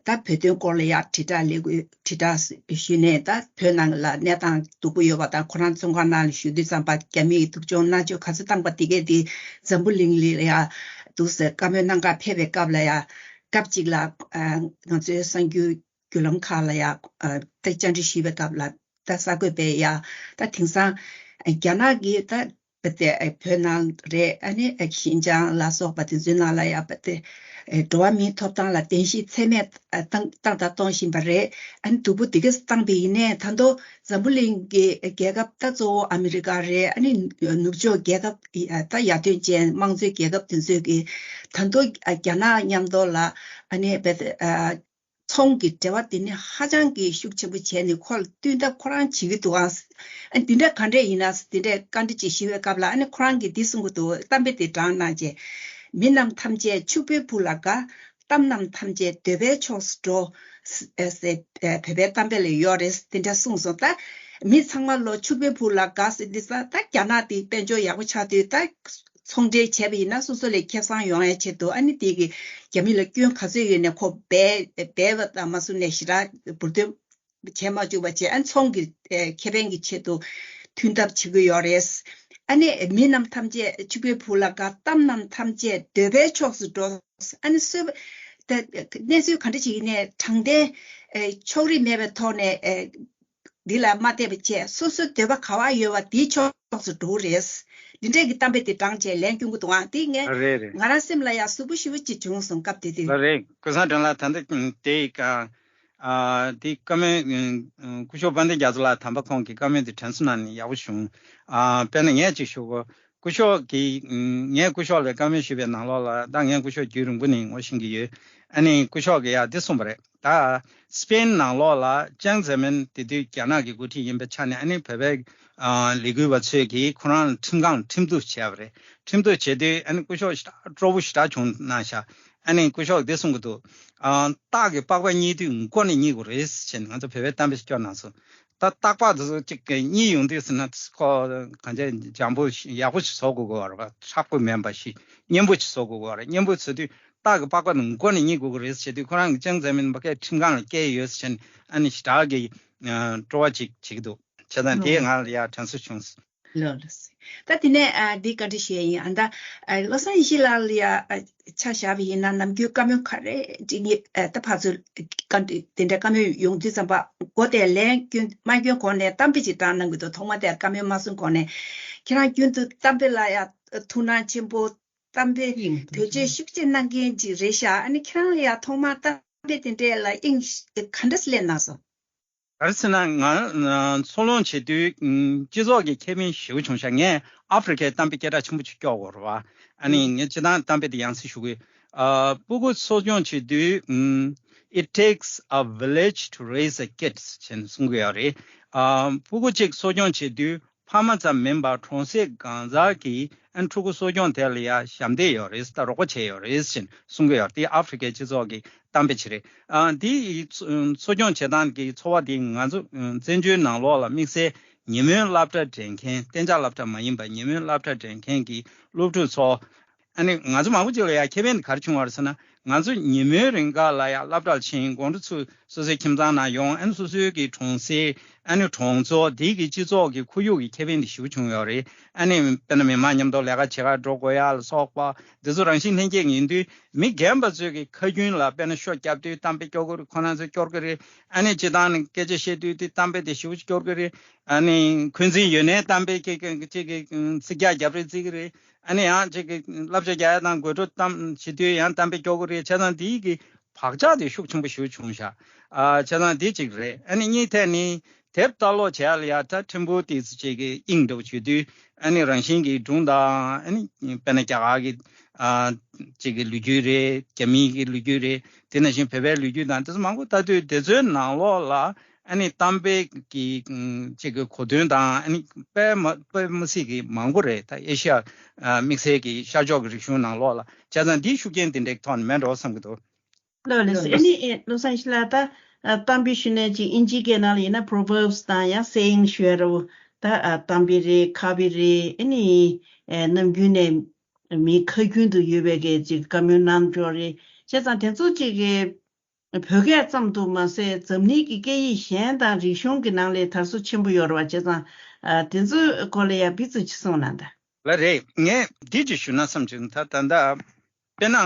ད་བོད་དོན་སྐོར་ལ་ཡ་དྲིལ་བསྒྲགས་ལས་འགུལ་དྲིལ་བསྒྲགས་ཞུས་ནས་ད་བོད་ནང་ལ་གནས་སྟངས་སྡུག་པོ་ཡོད་པ་དང་། ཁོ་རང་བཙོན་ཁང་ནང་ལ་བཞུགས་དུས་ཙམ་པ་རྒྱ་མིས་སྡུག་སྦྱོང་མནར་གཅོད་ག་ཚོད་བཏང་པ་དེ་གས་དེ་འཛམ་བུ་གླིང་ལ་ཡ་འདུག་ཟེར་བཀའ་མོལ་གནང་གར་ཕེབས་པའི་སྐབས་ལ་ཡ་སྐབས་གཅིག་ལ་ཨ་ང་ཚོའི་གསར་འགྱུར་བརྒྱུད་ལམ་ཁག་ལ་ཡ་ཨ་ད་བཅར་འདྲི་ཞུས་པའི་སྐབས་ལ་ད་གསར་འགོད་པས་ཡ་ད་དེང་སང་རྒྱ་ནག་གིས་ད་དེ་བོད་ནང་རེད། ཨ་ནི་ཤིན་ཅང་ལ་སོགས་པ་དེ་ཚོའི་ནང་ལ་ཡ་དེ་འགྲོ་བ་མིའི་ཐོབ་ཐང་ལ་གདན་ཞུ་ཚད་མེད་བཏང་བཏང་དང་གཏོང་བཞིན་པ་རེད། ཨ་ནི་སྡུག་པོ་དེ་གས་བཏང་པ་ཡིན་ནའི་ད་དུང་འཛམ་བུ་གླིང་གི་རྒྱལ་ཁབ་ད་གཙོ་བོ་ཨ་མི་རི་ཀ་རེད། ཨ་ནི་ནུབ་ཕྱོགས་རྒྱལ་ཁབ་ད་ཡར་ཐོན་ཅན་དམངས་གཙོའི་རྒྱལ་ཁབ་དེ་ཚོས་ཀྱི་ད་དུང་རྒྱ་ནག་མཉམ་དུ་ལ་ཨ་ནི་བེད་ཚོང་གི་འབྲེལ་བ་དེ་ནི་ཧ་ཅང་གི་ཤུགས་ཆེན་པོ་བྱས་ནས་ཁོ་ལ་བསྟུན་ཐབས་ཁོ་རང་བྱེད་ཀྱི་འདུག་ཨང་། ཨ་འདི་འདྲ་ག་འདྲས་ཡིན་ན་འདི་འདྲས་བཀའ་འདྲི་ཅིག་ཞུ་བའི་སྐབས་ལ་ཨ་ནི་ཁོ་རང་གིས་འདི་གསུང་གི་འདུག་གཏམ་དཔེ་དེ་དྲངས་གནང་རྗེས། མི་རྣམས་ཐམས་ཅད་ཕྱུག་པོའི་བུ་ལ་དགའ། གཏམ་རྣམས་ཐམས་ཅད་འདོད་པའི་ཕྱོགས་སུ་འགྲོ། ཟེར་བོད་པའི་གཏམ་དཔེ་ལ་ཡོད་རེད། འདི་འདྲ་གསུངས་སོང་། ད་མི་ཚང་མ་ལོ་ཕྱུག་པོའི་བུ་ལ་དགའ་ཟེར་འདི་ཙང་ད་རྒྱ་ནག་དེ་དཔལ་འབྱོར་ཡག་པོ་ཆགས་དུས་ད། ཚོང་འབྲེལ་བྱས་པ་ཡིན་ན་སོ་སོ་ལ་ཁེ་བཟང་ཡོང་ཡ་ཆེད་དུ་ཨ་ནི་དེ་གི་རྒྱ་མི་ལ་སྐྱོན་ག་ཚོད་ཡོད་ནས་ཁོ་སྦས་སྦས་པ་དང་མ་བཟུང་ནས་ཞེ་དྲག་འབུར་འདོན་བྱས་མ་བཅུག་པ་བྱས། ཨ་ནི་ཚོང་གི་ཨེ་ཁེ་ཕན་གྱི་ཆེད་དུ་མཐུན་ཐབས་བྱེད་ཀྱི་ཡོད་རེད། ཨ་ནི་མི་རྣམས་ཐམས་ཅད་ཕྱུག་པོའི་བུ་ལ་དགའ། གཏམ་རྣམས་ཐམས་ཅད་འདོད་པའི་ཕྱོགས་སུ་འགྲོ། ཨ་ནི་གསོད་པ་ད་གནས་ཚུལ་ག་འདྲ་ཞིག་ཡིན་ནའི་དྲང་བདེན་ཨེ་ཕྱོགས་རིས་མེད་པའི་ཐོག་ནས་ཨེ། འདི་ལ་མ་བལྟས་པ་བྱས། སོ་སོའི་འདོད་པ་ག་བ་ཡོད་པ་དེའི་ཕྱོགས་སུ་འགྲོ་གི་རེད། འདི་འདྲས་ཀྱི་གཏམ་དཔེ་དེ་བགྲངས་བྱས་ལན་སྐྱོན་གྱི་འདུག་ཨང་། དེ་ངས་རེད་རེད། ང་རང་སེམས་ལ་ཡང་ཟུག་པོ་ཞེ་པོ་ཅིག་བྱུང་སོང་སྐབས་དེ་དུས། ལགས་རེད། ཀུན་བཟང་སྒྲོན་ལགས། ད་ལྟ་དེ་ཡི་ཀ་ཨ་དེ་བཀའ་མོལ་ཨ་སྐུ་ཞབས་དཔལ་ལྡན་རྒྱ་མཚོ་ལགས་དམ་པ་ཁོང་གི་བཀའ་མོལ་དེ་དྲན་གསོ་གནང་ནས་ཡག་པོ་བྱུང་། ཨ་དཔེར་ན་ངས་ཅིག་ཞུ་གོ། སྐུ་ཞབས་ཀྱིས་ཨ་ངས་སྐུ་ཞབས་ལ་བཀའ་མོལ་ཞུས་པའི་ནང་ལོགས་ལ། ད་ངས་སྐུ་ཞབས་རྒྱུན་རིང་པོ་ནས་ངོ་ཤེས་ཀྱི་ཡོད། ཨ་ནི་སྐུ་ཞབས་ཀྱིས་ཡང་འདི་གསུངས་པ་རེད། ད་སི་པེན་ནང་ལོགས་ལ་ཅང་ཙེ་མིན་དེ་དུས་རྒྱ་ནག་གི་འགོ་ཁྲིད་ཡིན་པའི་ཆ་ནས། ཨ་ནི་བོད་པའི་ཨ་ལས་འགུལ་བ་ཚོས་ཀྱིས་ཁོ་རང་ཁྲིམས་ཁང་ཁྲིམས་གཏུག་བྱས་པ་རེད། ཁྲིམས་གཏུག་བྱས་དུས་ཨ་ནི་སྐུ་ཞབས་ཞེ་དྲག་སྤྲོ་པོ་ཞེ་དྲག་བྱུང་གནང་ཤག་ཨ་ནི་སྐུ་ཞབས་འདི་གསུང་གི་འདུག་ཨ་སྟག་གི་པགས་པ་རྙེད་དུས་མགོ་ནས་རྙེད་དགོས་རེད་ཟེར་ནས་ང་ཚོ་བོད་པའི་གཏམ་དཔེ་ཞིག་སྐྱོར་གནང་སོང་། ད་སྟག་པགས་འདི་ཚོ་གཅིག་གི་རྙེད་ཡོང་དུས་ཟེར་ན། ཁོ་གང་བྱས་འཇམ་པོ་ཞིག་ཡག་པོ་ཞིག་བཟོ་དགོས་ཀྱི་ཡོད་རེད་པ། མཁྲེགས་པོ་མིན་པ་ཞིག་སྙན་པོ་ཞིག་བཟོ་དགོས་ཀྱི་ཡོད་རེད། སྙན་པོ་བཟོ་དུས་སྟག་གི་པགས་པ་ནི་མགོ་ནས་རྙེད་དགོས་ཀྱི་རེད་ཟེར་དུས། ཁོ་རང་གིས་ཅང་ཙེ་མིན་ཕ་གིར་ཁྲིམས་ཁང་ལ་བསྐྱལ་ཡོད་ཟེར་ནས། ཨ་ནི་ཞེ་དྲག་གི་ཨ་སྤྲོ་བ་ཅིག་བྱེད་ཀྱི་འདུག་བྱས་ཙང་དེས་ང་ལ་ཡ་དྲན་གསོ་བྱུང་། ལགས་ལགས་སོ། ད་དེ་ནས་ཨ་འདི་བཀའ་འདྲི་ཞུ་ཡ་ཡིན། ཨ་ད་ཨ་བློ་བཟང་ཡེ་ཤེས་ལགས་ལ་ཡ་ཨ་ཆ་བཞག་པ་ཡིན་ན། ནམ་རྒྱུན་བཀའ་མོལ་ག་རེ་འདྲི་ངེས་ཨ་ད་ཕར་ཚུར་བཀའ་འདྲི་དེ་འདྲ་བཀའ་མོལ་ཡོང་དུས་ཙམ་པ། མགོ་དེ་ལན་སྐྱོན་མ་སྐྱོན་གོང་ནས་གཏམ་དཔེ་ཅིག་བགྲངས་གནང་གི་འདུག་ཐོག་མ་དེ་བཀའ་མོལ་མ་གསུང་གོང་ནས། ཁྱེད་རང་རྒྱུན་དུ་གཏམ་དཔེ་ལ་ཡ་ཐུགས་སྣང་ཆེན་པོ། གཏམ་དཔེ་དེ་བེད་སྤྱོད་ཤུགས་ཆེ་གནང་མཁན་ཅིག་རེད་ཤག་ཨ་ནི་ཁྱེད་རང་ལ་ཡ་ཐོག་མར་གཏམ་དཔེ་དེ་འདྲས་ལ་དབྱིངས་ག་འདྲ་སླེབས་གནང་སོང་། ག་རེ་ཟེར་ན། ང་ཨ་འཚོ་སློང་བྱེད་དུས་ཨ་སྤྱི་ཚོགས་ཀྱི་ཁེ་ཕན་ཞེ་པོ་བྱུང་ཤག་ངས་ཨ་ཧྥེ་རི་ཁའི་གཏམ་དཔེ་སྐད་གྲགས་ཆེན་པོ་ཅིག་སྐྱོར་དགོས་རེད་པ། ཨ་ནི་ངས་སྤྱིར་བཏང་གཏམ་དཔེ་དེ་ཡང་སེ་ཞུ་གི་ཡོད། ཨ་སྤུ་གུ་གསོ་སྐྱོང་བྱེད་དུས་ཨ་It takes a village to raise a kid ཟེར་ནས་གསུང་གི་ཡོད་རེད། ཨ་སྤུ་གུ་གཅིག་གསོ་སྐྱོང་བྱེད་དུས་ཕ་མ་ཙམ་མིན་པར་གྲོང་གསེབ་གང་ཟག་གིས་ཨ་ཕྲུ་གུ་གསོ་སྐྱོང་དེ་ལ་ཡ་ཞབས་འདེགས་ཡོད་རེད། ད་རོགས་པ་བྱས་ཡོད་རེད་ཟེར་གསུང་གི་ཡོད། དེ་ཨ་ཧྥེ་རི་ཁའི་སྤྱི་ཚོགས་ཀྱི་གཏམ་དཔེ་ཅིག་རེད། ཨ་དེ་ཡི་འཚོ་སྐྱོང་བྱེད་སྟངས་ཀྱི་འཚོ་བ་དེ་ང་ཚོ་ཨ་བཙན་བྱོལ་ནང་ལོགས་ལ་དམིགས་བསལ་ཉིན་མོའི་སློབ་གྲྭ་འགྲིམ་མཁན། གཏན་འཇགས་སློབ་གྲྭ་མ་ཡིན་པ་ཉིན་མོའི་སློབ་གྲྭ་འགྲིམ་མཁན་གྱི་སློབ་ཕྲུག་ཚོ། ཨ་ནི་ང་ཚོ་མང་པོ་ཅིག་ལ་ཡ་ཁེ་ཕན་དེ་ག་རེ་བྱུང་བ་རེད་ཟེར་ན། ང་ཚོ་ཉིན་མོའི་རིང་ག་ལ་ཡ་སློབ་གྲྭར་ཕྱིན། དགོང་དྲོ་ཚུར་སོ་སོའི་ཁྱིམ་ཚང་ནང་ཡོང་། ཨ་ནི་སོ་སོའི་གི་གྲོང་གསེབ། ཨ་ནི་གྲོང་ཚོ་དེའི་གི་སྤྱི་ཚོགས་ཀྱི་ཁོར་ཡུག་གི་ཁེ་ཕན་དེ་ཞེ་པོ་བྱུང་ཡོད་རེད། ཨ་ནི་དཔེར་ན་མི་མང་མཉམ་དུ་ལས་ཀ་བྱེད་གར་འགྲོ་དགོས་ཡ་ལ་སོགས་པ་འདི་ཚོ་རང་བཞིན་ལྷན་སྐྱེས་ཡིན་དུས། མི་རྒན་པ་ཚོས་ཀྱི་ཁ་རྒྱུན་ལ་དཔེར་ན་ཤོ་རྒྱབ་དུས་གཏམ་དཔེ་སྐྱོར་གི་རེད། ཁོ་རང་ཚོས་སྐྱོར་གི་རེད། ཨ་ནི་སྤྱིར་བཏང་ནས་སྐད་ཆ་བཤད་དུས་དེ་གཏམ་དཔེ་དེ་ཞེ་པོ་ཅིག་སྐྱོར་གི་རེད། ཨ་ནི་འཁོན་འཛིན་ཡོད་ནའི་གཏམ་དཔེ་ཅིག་གི་ཅིག་གི་ཚིག་རྒྱག་རྒྱབ་རེས་བརྩི་གི་རེད། ཨ་ནི་ཡང་ཅིག་གི་བསླབ་བྱ་རྒྱག་ཡ་དང་དགོད་བྲོ་གཏམ་བྱེད་དུས་ཡང་གཏམ་དཔེ་སྐྱོར་གི་རེད། བྱས་ཙང་དེའི་གི་བག་ཆགས་དེ་ཤུགས་ཆེན་པོ་ཞིག་བྱུང་ཤག་ཨ་བྱས་ཙང་དེ་གཅིག་རེད། ཨ་ནི་གཉིས་ཐད་ནི་དེབ་ལྟ་ཀློག་བྱེད་ཡ་ལ་ཡ་ད་ཕྲན་བུ་དེ་ཅིག་གི་དབྱིངས་འགྲོ་བྱེད་དུས། ཨ་ནི་རང་བཞིན་གྱི་སྒྲུང་དང་། ཨ་ནི་དཔེར་ན་རྒྱ་གར་གྱི་ཨ་ཅིག་གི་ལོ་རྒྱུས་རེད། རྒྱ་མིའི་གི་ལོ་རྒྱུས་རེད། དེ་ནང་བཞིན་བོད་པའི་ལོ་རྒྱུས་དང་དེ་ཚོ་མང་པོ་ལྟ་དུས། དེ་ཚོའི་ནང་ལོགས་ལ་ཨ་ནི་གཏམ་དཔེ་གི་ཨ་ཅིག་གི་གོ་དོན་དང་། ཨ་ནི་དཔེ་མ་དཔེ་མི་སྲིད་ཀྱི་མང་པོ་རེད། ད་ཨེ་ཤ་ཡ་ཨ་དམིགས་བསལ་གྱི་ཤར་ཕྱོགས་ཀྱི་རིག་གཞུང་ནང་ལོགས་ལ། བྱས་ཙང་འདིའི་ཤུགས་རྐྱེན་དེ་འདྲའི་ཐོག་ནས་མེད་འགྲོ་བསམ་གྱི་འདུག་ལགས་ལགས་སོ། ཨ་ནི་ཨེ་བློ་བཟང་ཡེ་ཤེས་ལགས། ད་ཨ་གཏམ་དཔེ་ཞུ་ནས་ཅིག་དབྱིན་ཇིའི་སྐད་ནང་ལ་ཡིན་ན་Proverbs དང་ཡང་Saying ཞུ་ཡ་རེད། ད་ཨ་གཏམ་དཔེ་རེད། ཁ་དཔེ་རེད། ཨ་ནི་ཨེ་ནམ་རྒྱུན་ནས་མིའི་ཁ་རྒྱུན་དུ་ཡོད་པའི་གི་ཅིག་བཀའ་མོལ་རྣམ་འབྱོར་རེད། བྱས་ཙང་དེ་ཚོ་ཅིག་གི་བོད་སྐད་ཙམ་དུ་མ་ཟད། འཛམ་གླིང་གི་སྐད་ཡིག་གཞན་དང་རིག་གཞུང་གི་ནང་ལ་དར་སྲོལ་ཆེན་པོ་ཡོད་རེད་པ། བྱས་ཙང་ཨ་དེ་ཚོའི་སྐོར་ལ་ཡང་ཕར་ཚུར་ཅིག་གསུངས་གནང་དང་། ལགས་རེད། ངས་འདི་ཅིག་ཞུ་ན་བསམ་བྱུང་། ད་ད་ལྟ་དཔེར་ན་ཨ་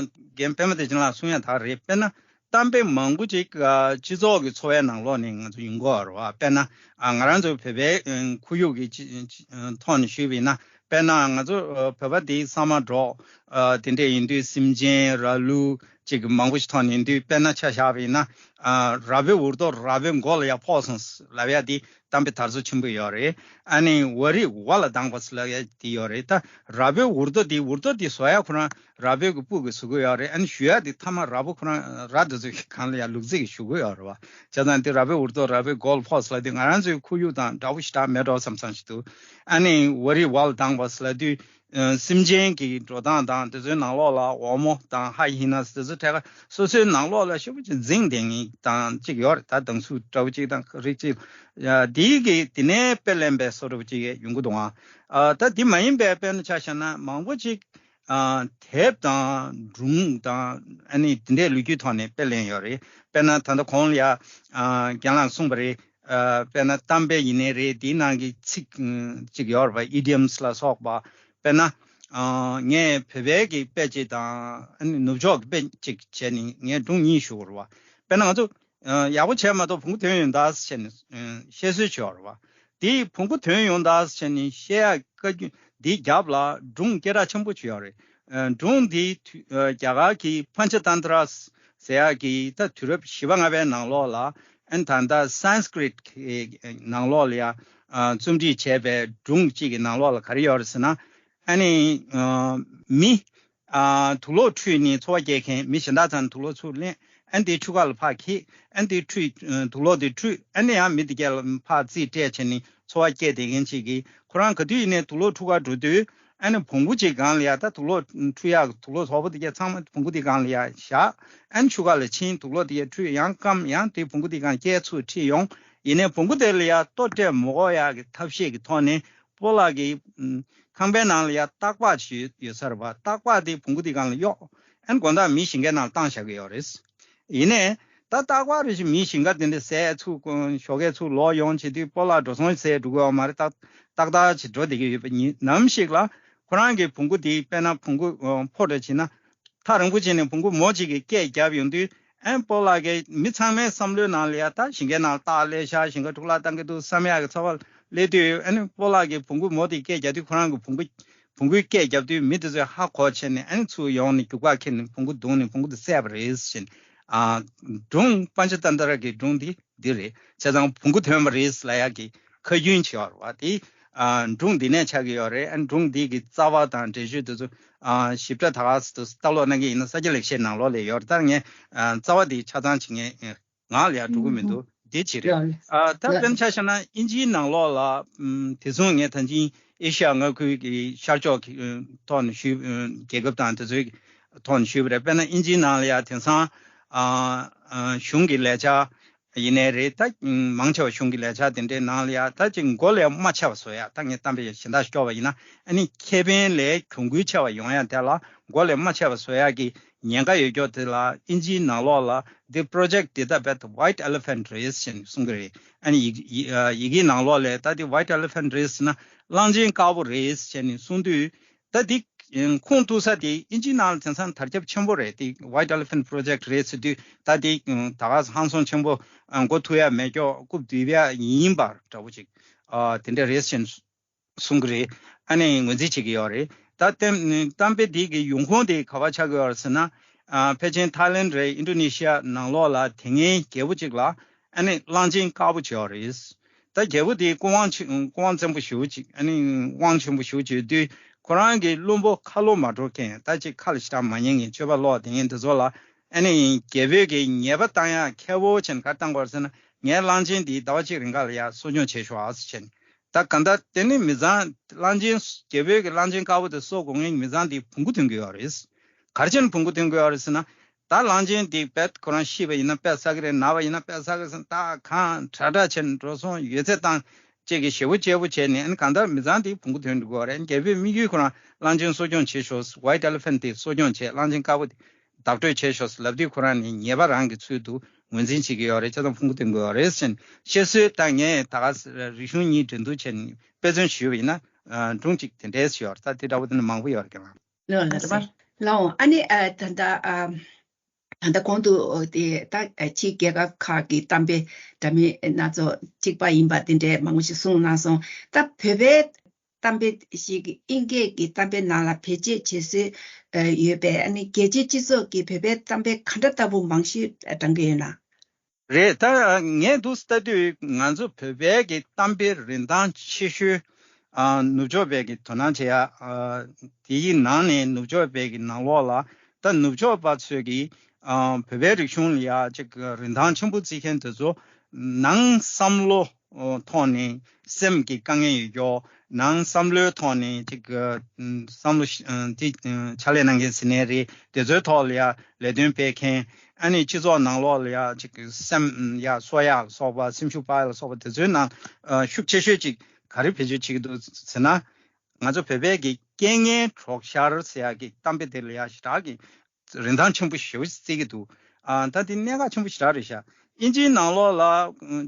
རྒན་པད་མ་བདེ་ཆེན་ལགས་གསུང་ཡ་དག་རེད། དཔེར་ན་གཏམ་དཔེ་མང་པོ་ཅིག་ཨ་སྤྱི་ཚོགས་ཀྱི་འཚོ་བའི་ནང་ལོགས་ནས་ང་ཚོ་ཡོང་གི་ཡོད་རེད་པ། དཔེར་ན་ཨ་ང་རང་ཚོ་བོད་པའི་ཨ་ཁོར་ཡུག་གི་ཅི་ཅི་ཨ་ཐོག་ནས་ཞུས་པ་ཡིན་ན། དཔེར་ན་ང་ཚོ་ཨ་བོད་པ་དེ་ས་མ་འབྲོག་ཨ་དེ་འདྲས་ཡིན་དུས། སེམས་ཅན་ར་ལུག་ཅིག་མང་པོ་ཞིག་ཐོག་ནས་ཡིན་དུས། དཔེར་ན་ཆ་བཞག་པ་ཡིན་ན། ཨ་ར་བའི་འུར་རྡོ་ར་བའི་མགོ་ལ་ཡར་ཕོག་སོང་ལབ་ཡ་དེ་གཏམ་དཔེ་དར་སྲོལ་ཆེན་པོ་ཡོད་རེད། ཨ་ནི་ཝ་རི་ཝ་ལ་ལྡང་བ་ཟེར་ལབ་ཡ་དེ་ཡོད་རེད། ད་ར་བའི་འུར་རྡོ་དེ། འུར་རྡོ་དེ་བཟོ་ཡ་ཁོ་རང་ར་བའི་གི་སྤུ་གིས་བཟོ་གི་ཡོད་རེད། ཨ་ནི་གཞུ་ཡ་དེ་མཐའ་མ་ར་བ་ཁོ་རང་ར་དེ་ཚོ་གི་སྒང་ལ་ཡར་ལུག་རྫི་གིས་གཞུ་གི་ཡོད་རེད་པ། བྱས་ཙང་དེ་ར་བའི་འུར་རྡོ་ར་བའི་མགོ་ལ་ཕོག་ཟེར་ལབ་དུས། ང་རང་ཚོའི་ཁོར་ཡུག་དང་འདྲ་པོ་ཞེ་དྲག་མེད་འགྲོ་བསམ་བསམ་ཞིག་འདུག་ཨ་ནི་ཝ་རི་ཝ་ལ་ལྡང་བ་ཟེར་ལབ་དུས། ཨ་སེམས་ཅན་གྱི་འགྲོ་སྟངས་དང་། དེ་ཚོའི་ནང་ལོགས་ལ་འོལ་མོ་དང་ཧ་ཡི་ཧི་ན་ཟེར། དེ་ཚོ་ཐད་ཀར་སོ་སོའི་ནང་ལོགས་ལ་ཞེ་པོ་ཅིག་འཛིང་བསྡད་མཁན་དང་ཅིག་ཡོད་རེད། ད་སྡང་ཟུག་འདྲ་པོ་ཅིག་དང་རིགས་ཅིག་ཡ་དེའི་གི་དེ་ནས་དཔེ་ལེན་པའི་བཟོ་འདྲ་པོ་ཅིག་ཡོང་གི་འདུག་ཨང་། ཨ་ད་དེ་མ་ཡིན་པའི་དཔེར་ན་ཆ་བཞག་ན་མང་པོ་ཅིག་ཨ་དེབ་དང་སྒྲུང་དང་། ཨ་ནི་དེ་འདྲའི་ལོ་རྒྱུས་ཐོག་ནས་དཔེ་ལེན་ཡོད་རེད། དཔེར་ན་ད་ལྟ་གོང་ལ་ཡ་ཨ་རྒན་ལགས་གསུངས་པ་རེད། ཨ་དཔེར་ན་གཏམ་དཔེ་ཡིན་ནའི་རེད། དེའི་ནང་གི་ཚིག་ཅིག་ཡོད་རེད་པ། ཨི་ཌི་ཡམ་སི་ལ་སོགས་པ། དཔེར་ན་ཨ་ངས་བོད་པའི་གི་དཔེ་ཅིག་དང་། ཨ་ནི་ནུབ་ཕྱོགས་ཀྱི་དཔེ་ཅིག་བྱས་ནས་ངས་སྒྲུང་གཉིས་ཞུ་དགོས་རེད་པ། དཔེར་ན་ང་ཚོ་ ཡག་པོ་བྱས་མ་གཏོགས་བོང་གུ་ཐོན་ཡོང་ད་ཟེར་ནས་བཤད་སྲོལ་བྱས་ཡོད་རེད་བ། དེ་བོང་གུ་ཐོན་ཡོང་ད་ཟེར་ནས་བཤད་ཡ་བཀའ་བཀྱོན་འདིའི་རྒྱབ་ལ་སྒྲུང་སྐད་གྲགས་ཆེན་པོ་བྱས་ཡོད་རེད། སྒྲུང་འདི་རྒྱ་གར་གྱི་པན་ཆ་ཏན་ཏྲ་ཟེར་ཡག་གི་ད་དུས་རབས་བཞི་པ་ལྔ་པའི་ནང་ལོགས་ལ་ཨན་ད་ལྟ་སན་སི་ཀྲིད་ནང་ལོགས་ལ་ཡ་རྩོམ་སྒྲིག་བྱས་པའི་སྒྲུང་གཅིག་གི་ནང་ལོགས་ལ་ག་རེ་ཡོད་རེད་ཟེར་ན། ཨ་ནི་མི་ཨ། དུག་ལོག་འཁྲུད་ནས་འཚོ་བ་སྐྱེལ་མཁན་མི་གཞན་དག་ཚང་དུག་ལོག་ཚུར་ལེན། ཨ་ནི་དེ་ཆུ་ཁ་ལ་ཕར་འཁྱེར། ཨ་ནི་དེ་འཁྲུད། དུག་ལོག་དེ་འཁྲུད། ཨ་ནི་ཡང་མི་དེ་གས་ལ་ཕར་རྩིས་སྤྲད་བྱས་ནས་འཚོ་བ་སྐྱེལ་བསྡད་མཁན་ཅིག་གིས་ཁོ་རང་ག་དུས་ཡིན་ནའི་དུག་ལོག་འཁྲུད་གར་འགྲོ་དུས་ཨ་ནི་བོང་གུ་ཅིག་སྒང་ལ་ཡ་ད་དུག་ལོག་འཁྲུད་ཡག་གི་དུག་ལོག་བཟོ་པོ་དེ་གས་ཚང་མ་བོང་གུ་དེ་སྒང་ལ་ཡ་བཞག་ཨ་ནི་ཆུ་ཁ་ལ་ཕྱིན། དུག་ལོག་དེ་གས་འཁྲུད། ཡང་སྐམ། ཡང་དེ་བོང་གུ་དེ་སྒང་སྐྱེལ་ཚུར་ཁྲིད་ཡོང་། ཡིན་ནའི་བོང་གུ་དེ་ལ་ཡ་ལྟོ་སྤྲད་མ་དགོས་ཡག་གི་ཐབས་ཤེས་ཀྱི་ཐོག་ནས་སྤོ་ལགས་ཀྱི་ཁང་པའི་ནང་ལ་ཡ་སྟག་ལྤགས་ཤིག་ཡོད་ས་རེད་པ། སྟག་ལྤགས་དེ་བོང་གུ་དེ་སྒང་ལ་གཡོགས། ཨན་དགོང་དག་མི་གཞན་གྱི་ནང་ལ་བཏང་བཞག་གི་ཡོད་རེད། ཡིན་ནའི་ད་སྟག་ལྤགས་རེ་ཞིག་མི་གཞན་ག་དེ་འདྲ་བསད་ཚུར་ཞོགས་ཀས་ཚུར་ལོག་ཡོང་བྱེད་དུས་སྤོ་ལགས་འགྲོ་སོང་བསད་འགྲོ་གི་ཡོད་མ་རེད། ཏག་ཏག་ཏག་ཅིག་འགྲོ་བསྡད་ཀྱི་ཡོད་པ་ཡིན་ནམ་ཞིག་ལ་ཁོ་རང་གི་བོང་གུ་དེ་དཔེར་ན་བོང་གུ་ཕོ་འདྲ་བྱེད་ན་ཐག་རིང་པོ་བྱས་ནས་བོང་གུ་མོ་གཅིག་གིས་སྐད་བརྒྱབ་ཡོང་དུས། ཨན་སྤོ་ལགས་ཀྱིས་མི་ཚང་མའི་བསམ་བློའི་ནང་ལ་ཡ་ད་ཞིང་ཁའི་ནང་ལ་སྟག་སླེབས་ཤག་ཞིང་ཁ་འཕྲུག་ལག་བཏང་གི་འདུག་བསམ་ཡག་གི་ཚོར་བ་སླེབས་དུས། ཨ་ནི་སྤོ་ལགས་ཀྱིས་བོང་གུ་མོ་དེ་སྐད་རྒྱག་དུས་ཁོ་རང་གི་བོང་གུ་བོང་གུའི་སྐད་རྒྱབ་དུས་མི་དེ་ཚོས་ཧ་གོ་བྱས་ནས་ཨ་ནི་ཚུར་ཡོང་ནས་རྒྱུག་པ་ཁྱེར་ནས་བོང་གུ་བརྡུངས་ནས་བོང་གུ་དེ་བསད་པ་རེད་ཟེར་ནས། ཨ། སྒྲུང་པན་ཆ་ཏན་ཏྲ་གི་སྒྲུང་འདི་འདི་རེད། བྱས་ཙང་བོང་གུ་ཐོན་པ་རེད་ལབ་ཡག་གི་ཁ་རྒྱུན་ཆེ་བ་རེད་བ། དེ་ཨ་སྒྲུང་འདི་ནས་ཆགས་ཀྱི་ཡོད་རེད། ཨ་སྒྲུང་འདི་གི་རྩ་བ་དང་འགྲེལ་བརྗོད་དེ་ཚོ་ཨ་ཞིབ་ཕྲ་ད་ག་ཟེ་དུ་ལྟ་ཀློག་གནང་གི་ཡིན་ན་ས་སྐྱ་ལེགས་བཤད་ནང་ལོགས་ལ་ཡོད་རེད། ད་ངས་ཨ་རྩ་བ་འདི་ཆ་ཚང་བྱེད་ངེས་ངག་ལ་ཡར་འགྲོ་གི་མི་འདུག་འདི་ཅི་རེད། ཨ་ད་དཔེར་ན་ཆ་བཞག་ན་དབྱིན་ཇིའི་ནང་ལོགས་ལ་ཨམ་དེ་མཚུངས་ངས་ད་ཅིང་ཨེ་ཤ་ཡ་མངའ་ཁུལ་གྱི་ཤར་ཕྱོགས་ཀྱི་ཨ་ཐོག་ནས་ཞུས། ཨ་རྒྱལ་ཁབ་དང་དེ་ཚོའི་ཐོག་ནས་ཞུས་པ་རེད། དཔེར་ན་དབྱིན་ཇིའི་ནང་ལ་ཡ་དེང་སང་ཨ་ཨ་གཞུང་གི་ལས་འཆར་ཡིན་ནའི་རེད། ད་མང་ཆེ་བ་གཞུང་གི་ལས་འཆར་དེ་འདྲའི་ནང་ལ་ཡ་ད་ཅིག་མགོ་ལས་རྨ་ཆེ་བ་བཟོ་ཡ། ད་ངས་གཏམ་དཔེ་གཞན་དག་སྐྱོར་བ་ཡིན་ན་ཨ་ནི་ཁེ་ཕན་ལས་གྱོང་གུན་ཆེ་བ་ཡོང་ཡ་དེ་ལ་མགོ་ལས་རྨ་ཆེ་བ་བཟོ་ཡ་གི་ཉེན་ཁ་ཡོད་ཀྱོག་དེ་ལ་དབྱིན་ཇིའི་ནང་ལོགས་ལ་འདི་པོ་རོ་ཇེག་འདི་ད་བེད་ཝའི་ཊི་ཨེ་ལི་ཕེན་ཊི་རེད་ཟེར་ནས་གསུང་གི་རེད། ཨ་ནི་ཡི་ཡི་ཡི་གེའི་ནང་ལོགས་ལ་ད་འདི་ཝའི་ཊི་ཨེ་ལི་ཕེན་ཊི་རེད་ཟེར་ན་གླང་ཆེན་དཀར་པོ་རེད་ཟེར་ནས་གསུང་དུས། ད་འདི་ཁུངས་གཏུགས་ས་དེ་དབྱིན་ཇིའི་ནང་ལ་དེང་སང་དར་ཁྱབ་ཆེན་པོ་རེད། དེ་ཝའི་ཊི་ཨེ་ལི་ཕེན་ཊི་པོ་རོ་ཇེག་རེད་ཟེར་དུས་ད་དེ་ད་ག་ཧང་སང་ཆེན་པོ་མགོ་ཐུག་ཡ་མེད་ཀྱོག་རྐུབ་རྡིབ་ཡ་ཡིན་པ་འདྲ་བོ་ཅིག་ཨ་དེ་འདྲ་རེད་ཟེར་ནས་གསུང་གི་རེད། ཨ་ནི་ངོས་འཛིན་བྱེད་ཀྱི་ཡོད་རེད། ད་གཏམ་གཏམ་དཔེ་འདི་གི་ཡོང་ཁུངས་དེ་ག་པར་ཆགས་ཀྱི་ཡོད་རེད་ཟེར་ན། ཨ་ཕལ་ཆེར་ཐའི་ལེན་རེད། ཨིན་ཌོ་ནེ་ཤི་ཡ་ནང་ལོགས་ལ་དེ་སྔའི་རྒྱལ་པོ་གཅིག་ལ་ཨ་ནི་གླང་ཆེན་དཀར་པོ་བྱས་ཡོད་རེད། ད་རྒྱལ་པོ་དེ་སྐུ་དབང་ཆེ་སྐུ་དབང་བཙན་པོ་ཞེ་པོ་ཅིག་ཨ་ནི་དབང་ཆེན་པོ་ཞེ་པོ་ཅིག་ཡོད་དུས་ཁོ་རང་གི་བློན་པོ་ཁ་ལོ་མ་འགྲོ་མཁན། ད་ཅིག་ཁ་ལ་ཞེ་དྲག་མ་ཉན་མཁན། སྤྱོད་པ་ལོག་དེ་ངན་དེ་ཚོ་ལ་ཨ་ནི་རྒྱལ་པོས་ཀྱི་ཉེས་པ་བཏང་ཡ་གལ་པོ་ཆེན་ག་བཏང་དགོས་ཟེར་ན། ངའི་གླང་ཆེན་འདི་ཟླ་བ་གཅིག་རིང་ག་ལ་ཡ་གསོ་སྐྱོང་བྱེད་ཤོག་ཨ་ཟེར་བྱས་ནས། ད་གང་ལྟར་དེ་ནི་མི་ཚང་གླང་ཆེན་རྒྱལ་པོའི་གི་གླང་ཆེན་དཀར་པོ་དེ་གསོ་དགོས་མཁན་མི་ཚང་འདི་བོང་གུ་ཐོན་གི་ཡོད་རེད། ག་རེ་བྱས་ནས་བོང་གུ་ཐོན་གི་ཡོད་རེད་ཟེར་ན། ད་གླང་ཆེན་འདི་བེད་ཁོ་རང་ཤི་བ་ཡིན་ན་བེད་ས་གི་རེད། ན་བ་ཡིན་ན་བེད་ས་གི་རེད་ཟེར་ད་གང་དྲག་དྲག་བྱས་ནས་འགྲོ་སོང་ཡོད་ཚད་བཏང་བཅས་ཀྱི་ཞེ་པོ་ཅེ་པོ་བྱས་ནས་ཨ་ནི་གང་ལྟར་མི་ཚང་འདི་བོང་གུ་ཐོན་འགྲོ་གི་ཡོད་རེད། རྒྱལ་པོའི་དམིགས་ཡུལ་ཁོ་རང་གླང་ཆེན་གསོ་སྐྱོང་བྱེད་ཤོག་ཝའི་ཊི་ཨེ་ལི་ཕེན་ཊི་དེ་གསོ་སྐྱོང་བྱེད། གླང་ཆེན་དཀར་པོ་དེ་བདག་སྤྲོད་བྱེད་ཤོག་ལབ་དུས་ཁོ་རང་ནི་ཉེས་པ་རང་གི་ཚུལ་དུ་ངོས་འཛིན་བྱེད་ཀྱི་ཡོད་རེད། བྱས་ཙང་བོང་གུ་ཐོན་གྱི་ཡོད་རེད་ཟེར་ནས་བཤད་སྲོལ། ད་ངས་ད་ག་རིག་གཞུང་གཉིས་འགྲན་བསྡུར་བྱས་ནས་དཔེ་མཚོན་ཞུས་པ་ཡིན་ན་སྒྲུང་གཅིག་དེ་འདྲས་ཡོད་རེད། ད་དེ་འདྲ་བོ་དེ་ནི་མང་པོ་ཡོད་རེད་ཀྱང་། ལགས་སོ། ལགས་འོང་། ཨ་ནི་ད་ལྟ་ད་ལྟ་གོང་དུ་དེ་ད་ཕྱི་རྒྱལ་ཁབ་ཁག་གི་གཏམ་དཔེ་འདྲ་མིན་སྣ་ཚོགས་གཅིག་པ་ཡིན་པ་དེ་འདྲས་མང་པོ་ཞིག་གསུངས་གནང་སོང་། ད་བོད་པའི་གཏམ་དཔེ་ཞིག་དབྱིན་སྐད་ཀྱི་གཏམ་དཔེ་ནང་ལ་བེད་སྤྱོད་བྱེད་སྲོལ་ཡོད་པས། ཨ་ནི་རྒྱལ་སྤྱིའི་སྤྱི་ཚོགས་ཀྱིས་བོད་པའི་གཏམ་དཔེ་ག་འདྲ་ལྟ་བུ་མང་ཤོས་བགྲང་གི་ཡོད་ན། རེད། ད་ངས་འདུག་ལྟ་དུས་ང་ཚོ་བོད་པའི་གི་གཏམ་དཔེ་རིན་ཐང་ཆེ་ཤོས་ནུབ་ཕྱོགས་པའི་གི་དོ་སྣང་བྱེད་ཡ། དེའི་ནང་ནས་ནུབ་ཕྱོགས་པའི་གི་ནང་ལོགས་ལ་ད་ནུབ་ཕྱོགས་པ་ཚོས་གི་བོད་པའི་རིག་གཞུང་ལ་ཡ་ཅིག་རིན་ཐང་ཆེན་པོ་བརྩི་མཁན་དེ་ཚོ་ནང་བསམ་བློ་ཐོག་ནས་སེམས་ཀྱི་དཀའ་ངལ་ཡོད་ཀྱོག་ནང་བསམ་བློའི་ཐོག་ནས་ཅིག་བསམ་བློ་དེ་ཕྱག་ལས་གནང་མཁན་ཟེར་ནའི་རེད། དེ་ཚོའི་ཐོག་ལ་ཡ་ལས་དོན་སྤེལ་མཁན། ཨ་ནི་སྤྱི་ཚོགས་ནང་ལོགས་ལ་ཡ་ཅིག་སེམས་ཡ་གསོ་ཡ་ལ་སོགས་པ། སེམས་ཤུགས་སྤར་ཡ་ལ་སོགས་པ་དེ་ཚོའི་ནང་ཤུགས་ཆེ་ཤོས་ཅིག་ག་རེ་བེད་སྤྱོད་བྱེད་ཀྱི་འདུག་ཟེར་ན། ང་ཚོ་བོད་པའི་གི་རྐྱེན་ངན་གྲོགས་ཤར་ཟེར་ཡ་གི་གཏམ་དཔེ་དེ་ལ་ཡ་ཞེ་དྲག་གི་རིན་ཐང་ཆེན་པོ་ཞེ་པོ་ཅིག་བརྩི་གི་འདུག་ཨ་ད་དེ་གནད་འགག་ཆེན་པོ་ཞེ་དྲག་རེད་ཤག་དབྱིན་ཇིའི་ནང་ལོགས་ལ་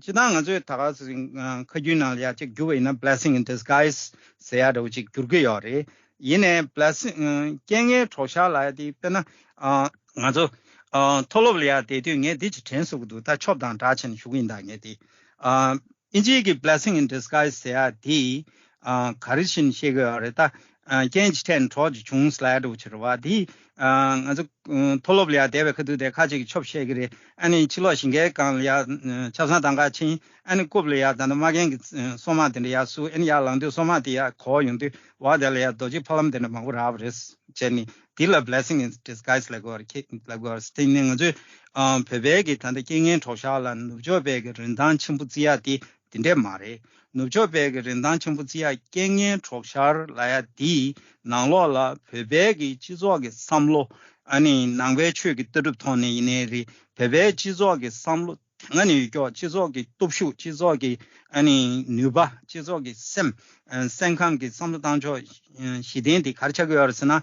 སྤྱིར་བཏང་ང་ཚོས་ད་ག་ཁ་རྒྱུན་ནང་ལ་ཡ་ཅིག་བསྒྱུར་བ་ཡིན་ན་blessing in disguise ཟེར་ཡ་འདྲ་བོ་ཅིག་བསྒྱུར་གི་ཡོད་རེད། ཡིན་ནའི་blessing རྐྱེན་ངན་གྲོགས་ཤར་ལབ་ཡ་དེ་དཔེར་ན་ང་ཚོ་ ཨ། མཐོ་སློབ་ལ་ཡ་བསྡད་དུས་ངས་འདི་ཅིག་དྲན་གསོ་གི་འདུག་ད་ཆོབ་དང་འདྲ་བྱས་ནས་ཞུ་གི་ཡིན། ད་ངས་འདི། ཨ། ཨིན་ཇིའི་གི་blessing in disguise ཟེར་ཡ་འདི། ཨ། ག་རེ་བྱས་ནས་བཤད་གི་ཡོད་རེད། ད། ཨ། རྐྱེན་གྱི་ཐད་ནས་གྲོགས་ཀྱི་བྱུང་ཟེར་ཡ་འདྲ་བོ་ཅིག་རེད་བ། འདི། ཨ། ང་ཚོ། ཨ། མཐོ་སློབ་ལ་ཡ་བསྡད་པའི་ཁ་ཐུག་དེ་ཁ་ཅིག་གིས་ཆོབ་བཤད་གི་རེད། ཨ་ནི་ཕྱི་ལོགས་ཞིང་ཁའི་སྒང་ལ་ཡ། ཨ། ཆབ་གསང་བཏང་ག་ཕྱིན། ཨ་ནི་རྐུབ་ལ་ཡ་ད་ནི་མ་རྒན་གྱི། ཨ། སོ་མ་དེ་འདྲ་ཡ་བསུ། ཨ་ནི་ཡར་ལངས་དུས་སོ་མ་དེ་ཡ་གོག་ཡོང་དུས་བ་དེ་ལ་ཡ་རྡོ་རྗེ་ཕ་ལམ་དེ་འདྲ་མང་པོ་རག་པ་རེད་བྱས་ནས། འདི་ལ་blessing in disguise ལབ་དགོས་རེད། ཁྱེད་ལབ་དགོས་རེད། དེ་ནས་ང་ཚོས། ཨ། བོད་པའི་གི་ད་ལྟ་རྐྱེན་ངན་གྲོགས་ཤར་ལ་ནུབ་ཕྱོགས་པའི་གི་རིན་ཐང་ཆེན་པོ་བརྩི་ཡ་དེ་དེ་འདྲས་མ་རེད། ནུབ་ཕྱོགས་པའི་གི་རིན་ཐང་ཆེན་པོ་བརྩི་ཡ་རྐྱེན་ངན་གྲོགས་ཤར་ལབ་ཡ་དེའི་ནང་ལོགས་ལ་བོད་པའི་གི་སྤྱི་ཚོགས་ཀྱི་བསམ་བློ། ཨ་ནི་ནང་པའི་ཆོས་ཀྱི་ལྟ་གྲུབ་ཐོག་ནས་ཡིན་ནའི་རེད། བོད་པའི་སྤྱི་ཚོགས་ཀྱི་བསམ་བློ་དེ་སྔ་ནས་ཡོད་ཀྱོག་སྤྱི་ཚོགས་ཀྱི་སྟོབས་ཤུགས། སྤྱི་ཚོགས་ཀྱི་ཨ་ནི་ནུས་པ། སྤྱི་ཚོགས་ཀྱི་སེམས། ཨ། སེམས་ཁམས་ཀྱི་བསམ་བློ་བཏང་ཕྱོགས། ཨ། གཞི་རྟེན་དེ་ག་རེ་ཆགས་ཀྱི་ཡོད་རེད་ཟེར་ན།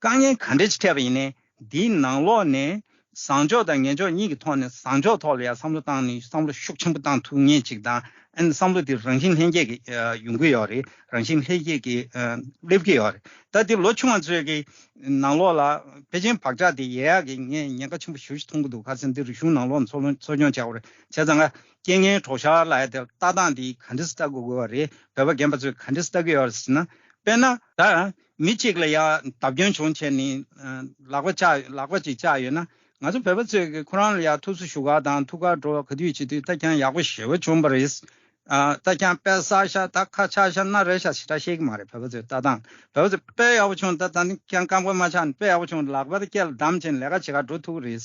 དཀའ་ངལ་ག་འདྲ་ཅིག་འཕྲད་པ་ཡིན་ནའི་འདིའི་ནང་ལོགས་ནས་བཟང་ཕྱོགས་དང་ངན་ཕྱོགས་གཉིས་ཀྱི་ཐོག་ནས། བཟང་ཕྱོགས་ཐོག་ལ་ཡང་བསམ་བློ་བཏང་ནས་བསམ་བློ་ཤུགས་ཆེན་པོ་བཏང་ཐུབ་མཁན་ཅིག་དང་། ཨ་ནི་བསམ་བློ་དེ་རང་བཞིན་ལྷན་སྐྱེས་ཀྱི། ཨ། ཡོང་གི་ཡོད་རེད། རང་བཞིན་ལྷན་སྐྱེས་ཀྱི། ཨ། སླེབས་ཀྱི་ཡོད་རེད། ད་དེ་ལོ་ཆུང་བ་ཚོའི་གི་ནང་ལོགས་ལ་ཕལ་ཆེར་བག་ཆགས་དེ་ཡལ་ཡག་གི་ངས་ཉེན་ཁ་ཆེན་པོ་ཞེ་པོ་ཅིག་མཐོང་གི་འདུག་ག་རེ་ཟེར་ན་འདི་རིག་གཞུང་ནང་ལོགས་ནས་འཚོ་སྐྱོང་བྱས་པ་རེད། བྱས་ཙང་ང་རྐྱེན་ངན་གྲོགས་ཤར་ལབ་ཡ་དེ་ལྟ་སྟངས་དེ་ག་འདྲ་ལྟ་དགོས་དགོས་པ་རེད། བོད་པ་རྒན་པ་ཚོས་ག་འདྲ་ལྟ་གི་ཡོད་རེད་ཟེར་ན། དཔེར་ན་ད། མི་གཅིག་ལ་ཡ་བརྡབ་སྐྱོན་བྱུང་བྱས་ནས། ཨ། ལག་པ་བཅག་ལག་པ་ཅིག་བཅག་ཡོད་ན། ང་ཚོ་བོད་པ་ཚོས་ཀྱི་ཁོ་རང་ལ་ཡ་ཐུགས་གསོ་ཞུ་ག་དང་ཐུགས་ཁུར་འགྲོ་ག་དུས་བྱེད་དུས་ད་ཁྱེད་རང་ཡག་པོ་ཞེ་པོ་བྱུང་བ་རེད། ཨ། ད་ཁྱེད་རང་དཔེ་བསགས་ཤག་ད་ཁ་ཆག་ཤག་སྣ་རལ་ཤག་ཞེ་དྲག་བཤད་ཀྱི་མ་རེད། བོད་པ་ཚོས་ལྟ་སྟངས། བོད་པ་ཚོས་དཔེ་ཡག་པོ་བྱུང་། ད་ད་ནི་ཁྱེད་རང་རྐང་པ་མ་ཆག་ནས་དཔེ་ཡག་པོ་བྱུང་། ལག་པ་དང་སྐེ་ལ་བསྡམས་བྱས་ནས་ལས་ཀ་བྱེད་ག་འགྲོ་ཐུབ་ཀྱི་རེད།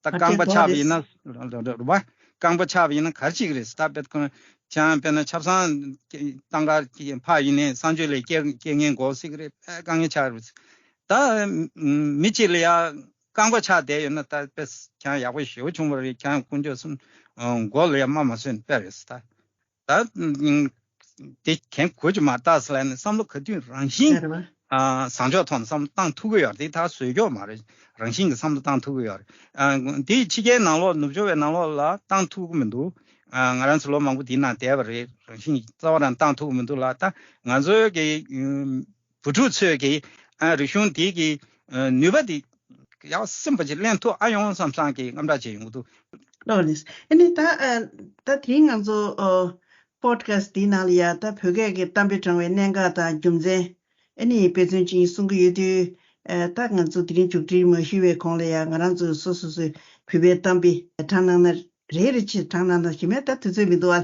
ད་ཨ། རྐང་པ་ཆག་པ་ཡིན་ན། རེད་པ། རྐང་པ་ཆག་པ་ཡིན་ན་ག་རེ་བྱེད་ཀྱི་རེད། ད་དཔེ་ཁོ་ཁྱེད་རང་དཔེར་ན་ཆབ་གསང་བཏང་ག་ཕར་ཡིན་ནའི་གསང་སྤྱོད་ལས་སྐྱེ་སྐྱེ་ངན་འགོག་སྲིད་ཀྱི་རེད། དཔེ་དཀའ་ངལ་ཆགས་རེད། ད་མི་གཅིག་ལ་ཡ་རྐང་པ་ཆག་བསྡད་ཡོད་ན། ད་དཔེ་ཁྱེད་རང་ཡག་པོ་ཞེ་པོ་བྱུང་བ་རེད། ཁྱེད་རང་དཀོན་མཆོག་གསུམ་མགོ་ལ་ཡ་རྨ་མ་སོན་དཔེ་རེད། ད་ད་དེ་གན་གོ་ཅིག་མ་བཏགས་ལབ་ནས་བསམ་བློ་ག་དུས་རང་བཞིན། རེད་པ། ཨ། བཟང་ཕྱོགས་ཐོག་ནས་བསམ་བློ་བཏང་ཐུབ་ཀྱི་ཡོད་རེད། དེ་ད་བཟོས་ཀྱོག་མ་རེད། རང་བཞིན་གྱིས་བསམ་བློ་བཏང་ཐུབ་ཀྱི་ཡོད་རེད། ཨ། དེ་ཕྱི་རྒྱལ་ནང་ལོགས་ནུབ་ཕྱོགས་པའི་ནང་ལོགས་ལ་བཏང་ཐུབ་ཀྱི་མི་འདུག་ཨ། ང་རང་ཚོ་ལོ་མང་པོ་དེའི་ནང་བསྡད་པ་རེད། རང་བཞིན་གྱིས་རྩ་བ་རང་བཏང་ཐུབ་ཀྱི་མི་འདུག་ལ། ད་ང་ཚོའི་གི་བུ་ཕྲུག་ཚོས་ཀྱི། ཨ། རིག་གཞུང་འདི་གི། ཨ། ནུས་པ་འདི་ཡག་སེམས་པ་ཅིག་ལེན་ཐུབ་ཨ་ཡོང་བསམ་བསམ་གྱི་དངངས་སྐྲག་བྱས་ཡོང་གི་འདུག་ལགས་རེད། ཨ་ནི་ད། ཨ། ད་དེ་རིང་ང་ཚོ། ཨ། པོ་ཌི་ཁ་སི་ཊི་འདིའི་ནང་ལ་ཡ་ད་བོད་སྐད་ཀྱི་གཏམ་དཔེ་དྲངས་པའི་གནད་འགག་དང་རྒྱུ་མཚན། ཨ་ནི་དཔེ་མཚོན་ཅིག་གསུང་གི་ཡོད་དུས། ཨ། ད་ང་ཚོ་དེ་རིང་མཇུག་སྒྲིལ་མ་ཞུ་བའི་གོང་ལ་ཡ་ང་རང་ཚོ་སོ་སོ་སོའི་བོད་པའི་གཏམ་དཔེ་དྲངས་གནང་ན། རེ་རེ་བྱས་དྲངས་གནང་ན་ཞེ་མེད། ད་དུས་ཚོད་མི་འདུག་ཨ།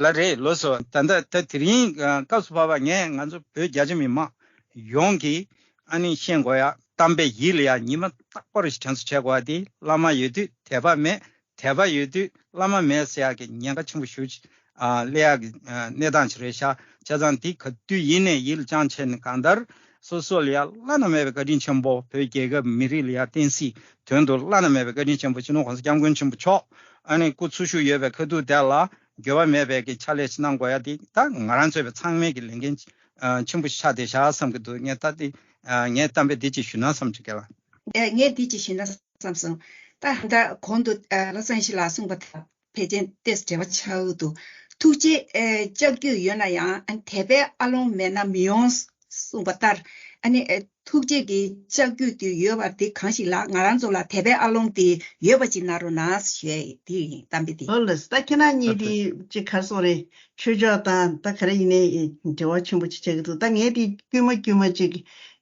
ལགས་རེད། ལགས་སོ། ད་ལྟ་ད་དེ་རིང་སྐབས་སུ་བབས་པ་ངས་ང་ཚོ་བོད་རྒྱ་ཆེ་མི་མང་ཡོངས་ཀྱིས་ཨ་ནི་ཤེས་དགོས་ཡ། གཏམ་དཔེ་ཡིད་ལ་ཡ་ཉི་མ་རྟག་པར་ཞིག་དྲན་གསོ་བྱེད་དགོས་ཡ་དེ། བླ་མ་ཡོད་དུས་དད་པ་མེད། དད་པ་ཡོད་དུས་བླ་མ་མེད་ཟེར་ཡ་གི་ཉེན་ཁ་ཆེན་པོ་ཞེ་པོ་ཅིག་ཨ། སླེབས་ཡ་གི། ཨ། གནས་སྟངས་ཅིག་རེད་ཤག་བྱས་ཙང་དེ་ག་དུས་ཡིན་ནའི་ཡིད་ལ་བཅངས་བྱས་ནས། གང་ལྟར་སོ་སོ་ལ་ཡ་བླ་ན་མེད་པའི་བཀའ་དྲིན་ཆེན་པོ། བོད་རྒྱལ་ཁབ་མི་རིགས་ལ་ཡ་བསྟན་སྲིད་དོན་དུ་བླ་ན་མེད་པའི་བཀའ་དྲིན་ཆེན་པོ་སྤྱི་ནོར་༸གོང་ས་༸སྐྱབས་མགོན་ཆེན་པོ་མཆོག་ཨ་ནི་སྐུ་འཚོ་བཞུགས་ཡོད་པའི་ཁ་ཐུག་དེ་ལ་འགྱོད་པ་མེད་པའི་གི་ཕྱག་ལས་ཤིག་གནང་དགོས་ཡ་དེ་ད་ང་རང་ཚོ་བའི་ཚང་མའི་གི་ལས་འགན་ཆེན་པོ་ཆགས་བསྡད་ཤག་བསམ་གི་འདུག་ངས་ད་དེ། ཨ། ངས་གཏམ་དཔེ་འདི་ཅིག་ཞུས་ན་བསམ་བྱུང་། རྒན་ལགས། ཨེ། ངས་འདི་ཅིག་ཞུས་ན་བསམ་སོང་། ད་ད་གོང་དུ། ཨ། བློ་བཟང་ཡེ་ཤེས་ལགས་གསུངས་པ་དང་ཕལ་ཆེར་ཏོག་ཙམ་འབྲེལ་བ་ཆགས་ཀྱི་འདུག་ཐུགས་རྗེ། ཨེ། ལྕགས་ཀྱུ་ཡོད་ན་ཡང་། ཨ། དད་པའི་ཨ་ལོང་མེད་ན་མི་ཡོང་གསུངས་པ་ལྟར། ཨ་ནི། ཨེ། ཐུགས་རྗེ་གི་ལྕགས་ཀྱུ་དེ་ཡོད་པ་དེ་གང་ཞིག་ལགས། ང་རང་ཚོ་ལ་དད་པའི་ཨ་ལོང་དེ་ཡོད་པ་ཅིག་གནང་རོགས་གནང་ཞུ་ཡ་དེ་ཡིན། གཏམ་དཔེ་དེ། ཨོ་ལགས། ད་ཁྱེད་རང་གཉིས་དེ་ཅིག་ག་རེ་ཟེར་དགོས་རེད། ཆོས་ཕྱོགས་དང་ད་ག་རེ་ཡིན་ནའི་འབྲེལ་བ་ཆེན་པོ་ཅིག་ཆགས་ཀྱི་འདུག་ད་ངས་དེ་དཀྱུས་མ་དཀྱུས་མ་ཅིག་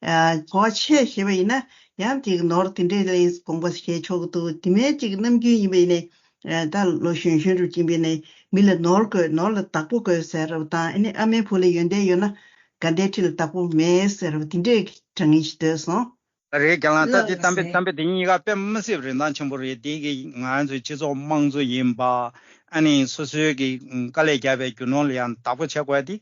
ཨ། གོ་བ་ཆེ་བཞག་པ་ཡིན་ན། ཡང་དེ་ནོར་དེ་འདྲས་ལ་དགོངས་པ་བཞེས་ཆོག་གི་འདུག་དེ་མིན་ཅིག་ནམ་རྒྱུན་ཡིན་པ་ཡིན་ནའི། ཨ། ད་ལོ་གཞོན་གཞོན་རུ་ཕྱིན་པ་ཡིན་ནའི་མི་ལ་ནོར་དགོས། ནོར་ལ་བདག་པོ་དགོས་ཟེར་བ་དང་། ཨ་ནི་ཨ་མའི་བུ་ལ་ཡོན་ཏན་ཡོད་ན་དགའ་ལྡན་ཁྲི་ལ་བདག་པོ་མེད་ཟེར་བ་དེ་འདྲས་ཀྱི་དྲང་ངེས་ཤིག་འདོད་སོང་། ད་རེད། རྒན་ལགས། ད་ལགས་དེ་གཏམ་དཔེ། ལགས་སེ། གཏམ་དཔེ་དེ་གཉིས་ཀ་དཔེ་མི་སྲིད་པའི་རིན་ཐང་ཆེན་པོ་རེད། དེ་གི་ང་རང་ཚོའི་སྤྱི་ཚོགས་དམངས་གཙོ་ཡིན་པ། ཨ་ནི་སོ་སོའི་གི་དཀའ་ལས་བརྒྱབ་པའི་རྒྱུ་ནོར་ལ་ཡང་བདག་པོ་བྱེད་དགོས་ཡ་དེ།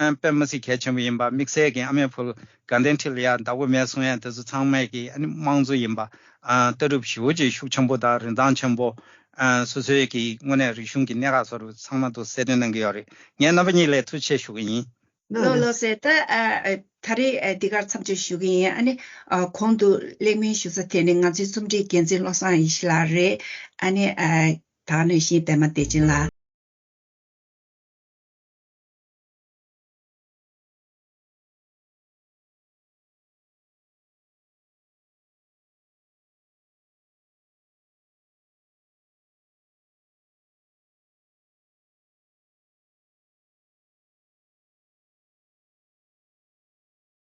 ཨ། དཔེ་མི་སྲིད་གལ་ཆེན་པོ་ཡིན་པ། དམིགས་བསལ་གྱི་ཨ་མའི་བུ་དགའ་ལྡན་ཁྲི་ལ་ཡ་བདག་པོ་མེད་གསུང་ཡ་དེ་ཚོ་ཚང་མས་ཀྱི། ཨ་ནི་དམངས་གཙོ་ཡིན་པ། ཨ། ལྟ་གྲུབ་ཞེ་པོ་ཅིག་ཤུགས་ཆེན་པོ་དང་རིན་ཐང་ཆེན་པོ། ཨ། སོ་སོའི་གི་དངོས་གནས་རིག་གཞུང་གི་གནད་འགག་བཟོ་འདྲ་ཚང་མ་དུ་གསལ་སྟོན་གནང་གི་ཡོད་རེད། ངས་རྣམ་པ་གཉིས་ལ་ཐུགས་རྗེ་ཆེ་ཞུ་གི་ཡིན། ལགས་ལགས་སེ། ད། ཨ། ཨ། ད་རེས། ཨ། འདི་གར་མཚམས་གཅོད་ཞུ་གི་ཡིན། ཨ་ནི། ཨ། གོང་དུ་གླེང་མོལ་ཞུ་ས་དེ་ནི་ང་ཚོའི་རྩོམ་སྒྲིག་འགན་འཛིན་བློ་བཟང་ཡེ་ཤེས་ལགས་རེད། ཨ་ནི། ཨ། ད་ག་ནང་བཞིན་པད་མ་བདེ་ཆེན་ལགས།